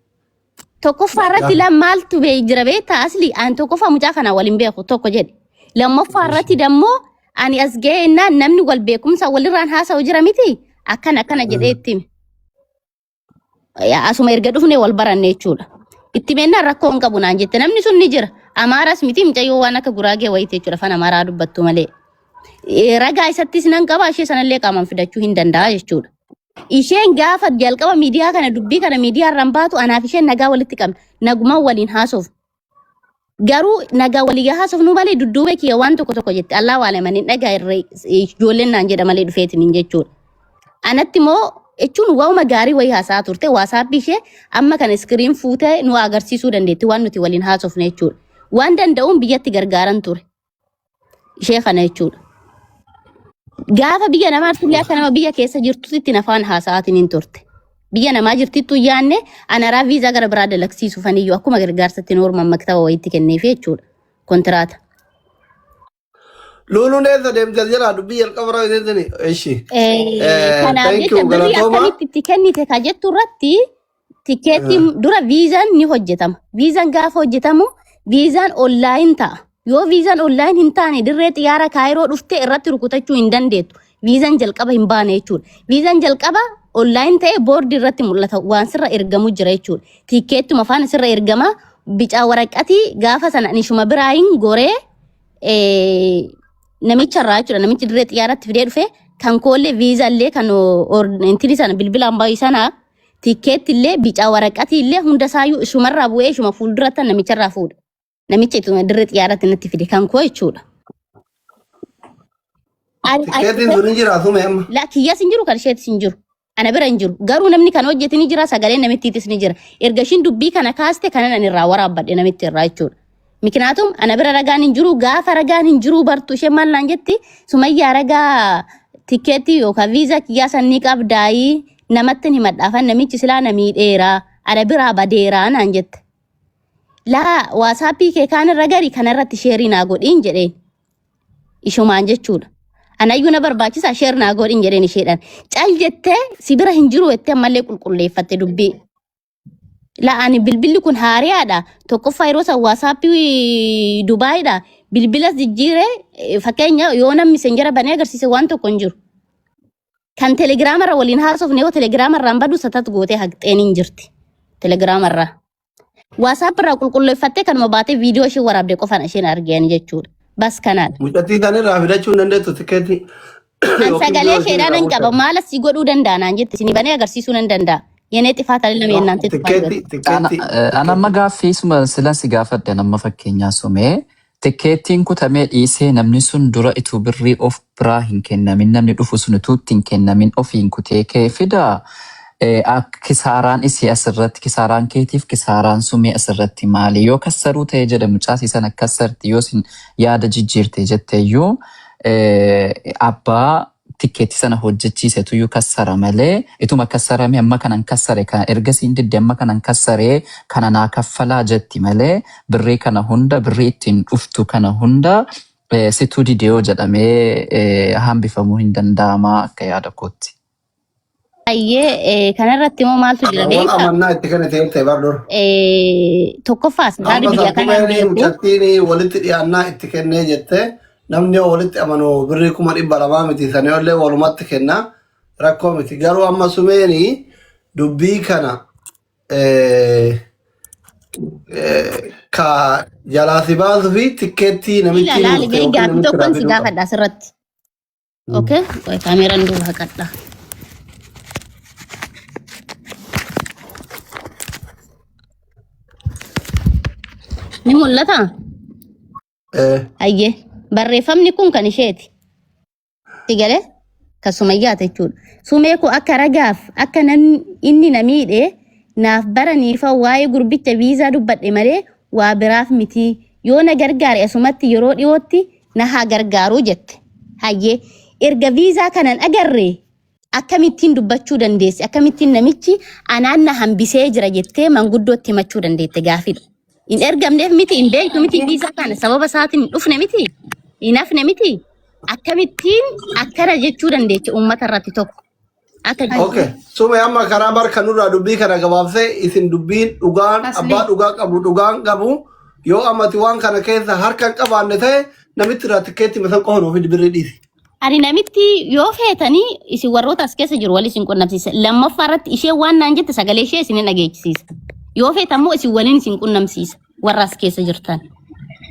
S3: Tokkoffaa irratti
S1: Gaafii.
S3: la maaltu bee jira beektaa asli ani tokkoffaa mucaa kana waliin beeku tokko jedhe. Lammaffaa irratti dammoo ani as ga'ee innaan namni wal beekumsa walirraan haasa'u jira miti akkana akkana jedhee itti hime. Asuma erga dhufne wal baranne jechuudha. Itti meennaan rakkoo hin qabu naan jette namni sun ni jira. Amaaras miti mucayyoo waan akka guraagee wayiiti jechuudha afaan Amaaraa dubbattu malee. Ragaa isattis nan qaba ishee sanallee qaamaan fidachuu hin danda'a jechuudha. Isheen gaafa jalqaba miidiyaa kana dubbii kana miidiyaa irraan baatu anaaf isheen nagaa walitti qabna. Nagumaan waliin haasofnu. Garuu nagaa walii haasofnu malee dudduuba kiyya waan tokko tokko jette allaa waalamanii dhagaa irra ijoolleen naan jedha malee dhufeetiin jechuudha. Anatti immoo jechuun waa'uma gaarii wayii haasa'aa turte WhatsAppii ishee amma kana screen fuutee nu agarsiisuu dandeetti waan nuti waliin haasofne jechuudha. Waan danda'uun biyyatti gargaaran ture ishee kana jechuudha. Gaafa biyya namaa tullee akka nama biyya keessa jirtutti nafaan haasa'aatiin hin turte. Biyya namaa jirtittu yaanne anaraa viizaa gara biraa dalagsiisuuf aniyyuu akkuma gargaarsatti noorman maktaba wayiitti kenneef jechuudha. Kontiraata.
S1: Luuluun eessa deemte as jalaa dubbii jalqaba raawwatanii eshi.
S3: Kanaaf
S1: Thank
S3: jecha
S1: you
S3: birrii
S1: galatooma.
S3: akkamitti itti kennite ka jettu irratti tikkeettiin dura viizaan ni hojjetama. Viizaan gaafa hojjetamu viizaan online ta'a. Yoo viizaan online hin taane dirree xiyyaara Kaayiroo dhuftee irratti rukutachuu hin dandeettu. Viizaan jalqaba hin baane jechuudha. Viizaan jalqaba online ta'e boordii irratti mul'ata waan sirra ergamu jira jechuudha. Tikkeettuma faana sirra ergama bicaa waraqatii gaafa sana ani shuma biraayin goree namicha irraa jechuudha. Namichi dirree xiyyaaratti fidee dhufe kan koollee viizaa illee kan intini sana bilbilaan baay'ee sana tikkeetti illee bicaa waraqatii illee hunda isaayyuu ishumarraa bu'ee ishuma fuulduratti namicharraa fuudha. Namicha ituma dirree xiyyaaratti natti fide kan koo jechuudha.
S1: Tikkeettiin sun hin jira sume amma.
S3: La kiyyas hin jiru kan isheetis hin jiru. Ana bira hin jiru. Garuu namni kan hojjete ni jira sagaleen namittiitis ni jira. Erga ishiin dubbii kana kaaste kanan ani irraa waraabbadhe namitti irraa jechuudha. Miknaatum ana bira ragaan hin jiru gaafa ragaan hin jiru bartu isheen maal naan jetti Sumayyaa ragaa tikkeettii yookaan viizaa kiyyaa san ni qabdaayii namatti hin himadhaafan namichi silaa na miidheera ana biraa badeeraa naan jette. Laa WhatsAppii kee kaan irra gari kanarratti share naa godhiin jedheen. Ishumaan jechuudha. Anayyuu na barbaachisa share naa godhiin jedheen isheedhaan. Cal jettee si bira hin jiru jettee ammallee qulqulleeffatte dubbii. La ani bilbilli kun haariyaadha. Tokkoffaa yeroo san WhatsAppii Dubaayidha. Bilbilas jijjiiree fakkeenya yoo namni Messenger banee agarsiise waan tokko hin jiru. Kan telegiraamarra waliin haasofne yoo telegiraamarraan badu satat gootee haqxeen hin jirti. Telegiraamarraa. WhatsApp irraa qulqulleeffattee kanuma baatee viidiyoo ishee waraabde qofaan isheen argeen jechuudha. Bas kanaadha.
S1: Mucattii tan irraa fidachuu hin dandeettu tikkeettii.
S3: An
S1: Yookiin
S3: sagalee
S1: yoo isheen
S3: isheedhaan
S1: irraa
S3: nan qaba.
S1: fudhatte.
S3: Maal asii godhuu danda'a naan jette isin banee agarsiisuu nan danda'a. Yenee xifaata illee yennaan xifaata.
S1: Tikkeettii tikkeettii
S6: Ana amma gaaffii suma silan si gaafadhe nama fakkeenyaa sumee tikkeettiin kutamee dhiisee namni sun dura ituu birrii of biraa hin kennamin namni dhufu sun ituu itti hin kennamin ofiin kutee kee fidaa. Kisaaraan isii asirratti kisaaraan keetiif kisaaraan sumee asirratti maali yoo kassaruu ta'e jedhe mucaasii sana kassarti yoo isin yaada jijjiirte jetteeyyuu abbaa tikkeetti sana hojjechiisetuyyuu kassara malee ituma kassarame amma kanan kassare kana ergasiin didde amma kanan kassaree kana naa kaffalaa jetti malee birrii kana hunda birrii ittiin dhuftu kana hunda situu didee jedhamee hambifamuu hin danda'amaa akka yaada kootti.
S3: Ayyee kanarratti immoo maaltu jira
S1: Wal
S3: beektaa?
S1: amannaa itti kennite jettee bar dura.
S3: Tokkoffaas haadhi
S1: Amma
S3: biyya kanaan
S1: santumeen
S3: beeku.
S1: mucattiin walitti dhiyaannaa itti kennee jette namni yoo walitti amanu birrii 200,000 miti sanii ollee walumatti kenna rakkoo miti. Garuu amma sumeeni dubbii kana ka jalaa si baasuu fi tikkeettii
S3: Ila
S1: namittiin
S3: laali
S1: murte
S3: mee
S1: yookiin
S3: gaaffii
S1: namitti irraa
S3: tokkon si
S1: fiduu qaba.
S3: gaafadha asirratti. Okay? Qoy kaameeraan duuba haqadha. Ni mul'ata? Ayyee. Barreeffamni kun kan isheeti. Si galee? Kan Sumayyaati jechuudha. Sumee koo akka ragaaf akka namni inni na miidhe naaf baraniifa waa'ee gurbicha viizaa dubbadhe malee waa biraaf miti. Yoo na gargaare asumatti yeroo dhiyootti na haa gargaaruu jette. Hayyee erga viizaa kanan agarre akkamittiin dubbachuu dandeessi? Akkamittiin namichi anaan na hambisee jira jettee manguddootti himachuu dandeette gaafidha. Hin ergamneef miti, hin beektu miti viizaa kana sababa isaatiin hin dhufne miti, hin hafne miti. Akkamittiin akkana jechuu dandeeche uummata irratti tokko. Akka
S1: Okay. Sume amma karaa barka nurraa dubbii kana gabaabsee isin dubbiin dhugaan
S2: Asli.
S1: abbaa dhugaa qabu dhugaan qabu yoo ammati waan kana keessa harka hin qabaanne ta'e namitti irraa tikkeetti masan qofa nuuf fidi birrii dhiisi.
S3: Ani namitti yoo feetanii isin warroota as keessa jiru wal isin qunnamsiisa. Lammaffaa irratti ishee waan naan jette sagalee ishee isin dhageechisiisa. Yoo feetan immoo isin waliin isin qunnamsiisa warra as keessa jirtan.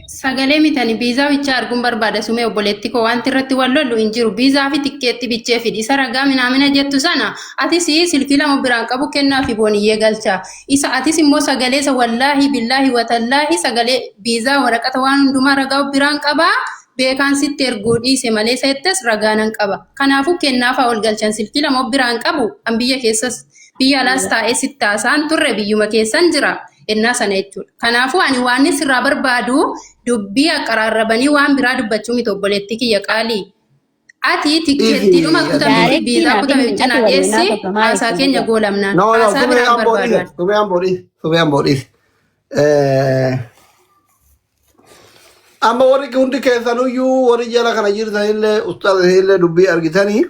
S2: Sagalee mitani biizaa bichaa arguun barbaada sumee obboleetti koo wanti irratti wal lollu hin jiru biizaa fi tikkeetti bichee fidi isa ragaa minaamina jettu sana atis silkii lama biraan qabu kennaa fi booniyyee galcha isa atis immoo sagalee isa wallaahi billaahi watallaahi sagalee biizaa waraqata waan hundumaa ragaa biraan qabaa beekaan sitti erguu dhiise malee isa jettes ragaa nan qaba kanaafuu kennaafaa ol galchan silkii lama biraan qabu an biyya keessas biyya alaas taa'ee sitti haasa'an turre biyyuma keessan jira ennaa sana jechuudha. Kanaafuu ani waan inni sirraa barbaadu dubbii aqaraarrabanii waan biraa dubbachuu miti obboleettii kiyya qaalii. Ati tikkeettiidhuma
S1: Dhiisi.
S2: kutame fi
S3: Daarektii
S2: biizaa
S3: naaf
S2: kutame
S3: himi
S2: bicha
S3: ati
S2: naa
S3: waliin
S2: dhiyeessi
S3: haasofta maal
S2: haasaa
S3: ittiin
S2: keenya
S3: jedha.
S2: goolamnaan.
S1: No, no,
S2: Haasaa
S1: sumee
S2: biraan
S1: amboo
S2: barbaadu
S1: dhiisi.
S2: ani.
S1: Sumee amboo dhiisi. Sumee amboo dhiisi. Amma warri hundi keessanuyyuu warri jala kana jirtanillee ustaazillee dubbii argitanii.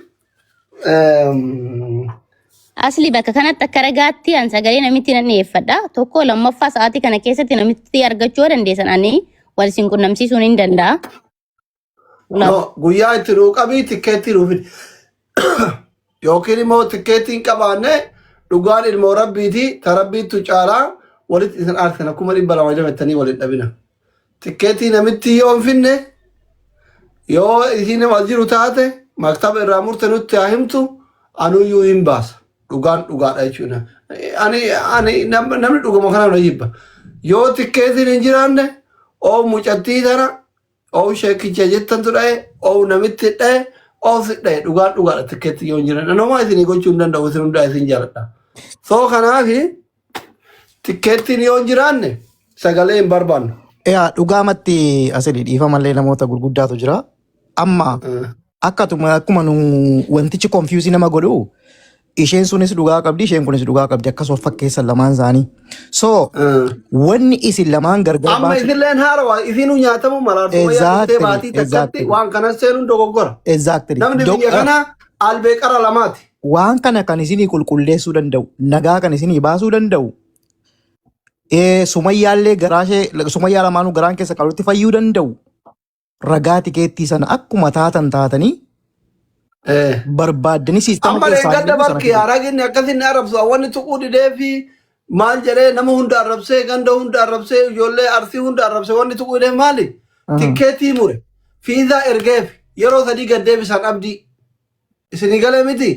S3: Asli bakka kanatti akka ragaatti an sagalee namitti nan dhiyeeffadha. Tokko lammaffaa sa'aatii kana keessatti namitti argachuu yoo dandeessan ani wal isin qunnamsiisuun hin danda'a.
S1: No, guyyaa itti nuu qabii tikkeettii nuu fidi. Yookiin immoo tikkeettii hin qabaanne dhugaan ilmoo rabbiiti ta rabbiittu caalaa walitti isin aarsina 200,000 jabettanii waliin dhabina. Tikkeettii namitti yoo hin finne yoo isiin wal jiru taate maktaba irraa murte nutti haa himtu anuyyuu hin baasa. Dhugaan dhugaadha jechuudha. Ani namni dhuguma kana na jibba. Yoo tikkeettiin hin jiraanne oo mucattii tana oo sheekicha jettantu dha'e oo namitti dha'e oo si dha'e dhugaan dhugaadha tikkeettii yoo hin jiraanne. Namaa isinii gochuu hin danda'u isin hundaa isin jaaladha. Soo kanaafi Tikkeettiin yoo hin jiraanne sagalee hin barbaannu.
S5: Yaa dhugaamatti asili dhiifamallee namoota gurguddaatu jira. Amma akkatuma akkuma nu wantichi confuse nama godhu isheen sunis dhugaa qabdi isheen kunis dhugaa qabdi akkas wal fakkeessan lamaan isaanii. So wanni isin lamaan gargar
S1: Amma
S5: baasu
S1: isinleen haarawa isinuu nyaatamuu mala Sumayyaa dhuftee
S5: exactly
S1: baatii takkatti
S5: exactly
S1: waan kana seenuun dogoggora.
S5: exactly
S1: Namni biyya kanaa albee qara lamaati.
S5: Waan kana kan isinii qulqulleessuu danda'u, nagaa kan isinii baasuu danda'u, sumayyaallee garaa ishee sumayyaa lamaanuu garaan keessa qalutti fayyuu danda'u. Ragaa tikeettii sana akkuma taatan taatanii barbaaddanii siistama
S1: Amma
S5: keessaa
S1: leengadda
S5: hin sana
S1: bakki
S5: fidu.
S1: haraginni akkasinni arrabsu wanni tuquu didee fi maal jedhee nama hunda arrabsee ganda hunda arrabsee ijoollee arsii hunda arrabsee wanni tuquu didee maali? Tikkeettii mure fiizaa ergeef yeroo sadii gad deebisan abdii. Isinii galee miti?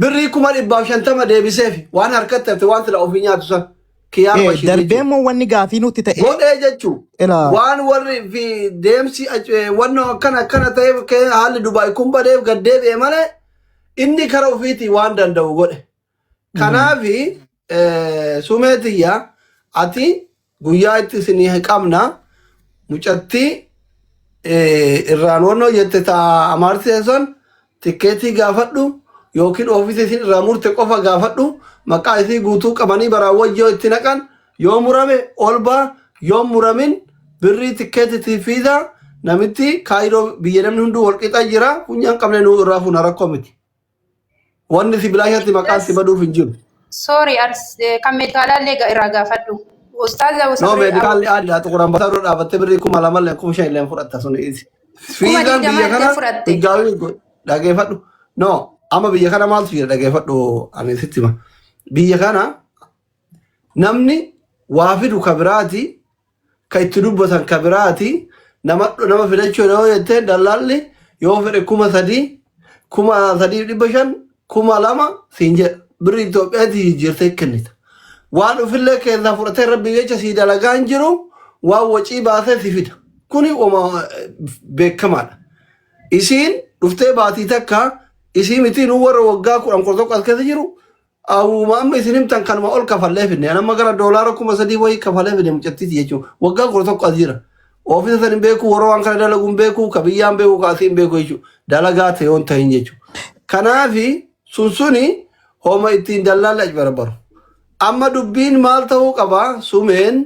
S1: Birrii 150,000 deebiseef waan harkatti hafte waan sila ofii nyaatu san kiyyaar Bashiir
S5: Darbee
S1: jechuudha.
S5: immoo wanni gaafii nutti ta'e
S1: Godhee jechuun
S5: ilaa
S1: waan warri fi deemsi wannoo akkana akkana ta'eef haalli Dubaay kun badeef gad deebi'e malee inni kara ofiitii waan danda'u godhe. Kanaaf sumee tiyya ati guyyaa itti isinii qabna mucattii irraan wannoo jette ta amaartii san tikkeetii gaafadhu yookiin ofiisa isin irraa murte qofa gaafadhu maqaa isii guutuu qabanii baraan wajjoo itti naqan yoo murame ol baa yoo muramin birrii tikkeetitii fiiza namitti kaayiroo biyya namni hunduu wal qixa jira funyaan qabne nuu irraa fuuna rakkoo miti. Wanni si bilaashatti maqaan si baduuf hin jiru.
S2: Sorry, kan meedikaalaallee irraa gaafadhu. Ustaaza
S1: No,
S2: sirrii
S1: meedikaalli aaddaa xuqur ambassaa dura dhaabattee birrii 2000 illee 5000 illee fudhatta sun isi.
S2: kuma
S1: Fiizaan
S2: digdama
S1: biyya
S2: illee
S1: kana
S2: fudhatte.
S1: hijjaabii dhageeffadhu. No, amma biyya kana maaltu jira dhageeffadhu ani sitti hima. Biyya kana namni waa fidu ka biraati ka itti dubbatan ka biraati nama nama fidachuu yoo jettee dallaalli yoo fedhe 3000 3500 2000 siin jedha birri Itoophiyaatti jijjiirtee kennita. Waan ofillee keessaa fudhatee rabbi jecha sii dalagaa hin jiru waan wacii baasee si fida. Kuni oma beekamaadha. Isiin dhuftee baatii takka isii miti nu warra waggaa 10 11 as keessa jiru Awuma amma isin himtan kanuma ol kafallee fidne. Ani amma gara doolaara 3000 wayii kafalee fide mucattiiti jechuudha. Waggaa 11 as jira. Oofisa san hin beeku, warra waan kana dalagu hin beeku, ka biyyaan beeku, ka asii hin beeku jechuudha. Dalagaa ta'e yoon ta'in jechuudha. Kanaafi sun suni homa ittiin dallaalli ajbarabaru. Amma dubbiin maal ta'uu qaba? Sumeen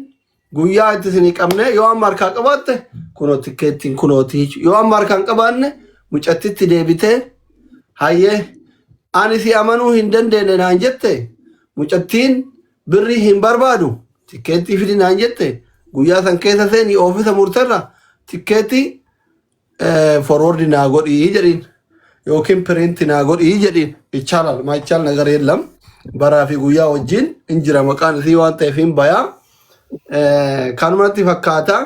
S1: guyyaa itti isinii qabne yoo amma harkaa qabaatte kunoo tikkeettiin kunooti jechuudha. Yoo amma harkaa hin qabaanne mucattitti deebitee hayyee ani si amanuu hin dandeenye naan jette mucattiin birrii hin barbaadu tikkeettii fidi naan jette guyyaa san keessa seenii oofisa murterra tikkeettii forward naa godhii jedhiin yookiin print naa godhii jedhiin ይቻላል ማይቻል ነገር የለም baraa fi guyyaa wajjin hin jira maqaan isii waan ta'eef hin bayaa kanumatti fakkaata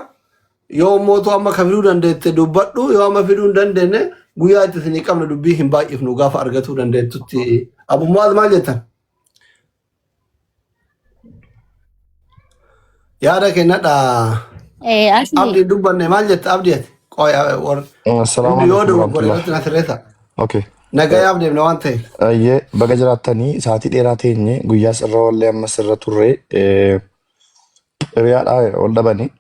S1: yoo mootu amma ka fiduu dandeette dubbadhu yoo amma fiduu hin dandeenye guyyaa itti isinii qabne dubbii hin baay'ifnu gaafa argatuu dandeettutti abummaas maal jettan Yaada kennadha.
S3: Asli
S1: Abdi dubbanne maal jetta abdi ati? Qoy warra
S8: Assalaamu
S1: hundi yoo
S8: alaikum
S1: dogoggore
S8: warahmatullah.
S1: irratti na sirreessa.
S8: Okay.
S1: Nagayaaf deemna waan ta'eef.
S8: Ayyee baga jiraattanii sa'aatii dheeraa teenye guyyaas irra wallee ammas irra turre hiriyaadhaa ol dhabanii.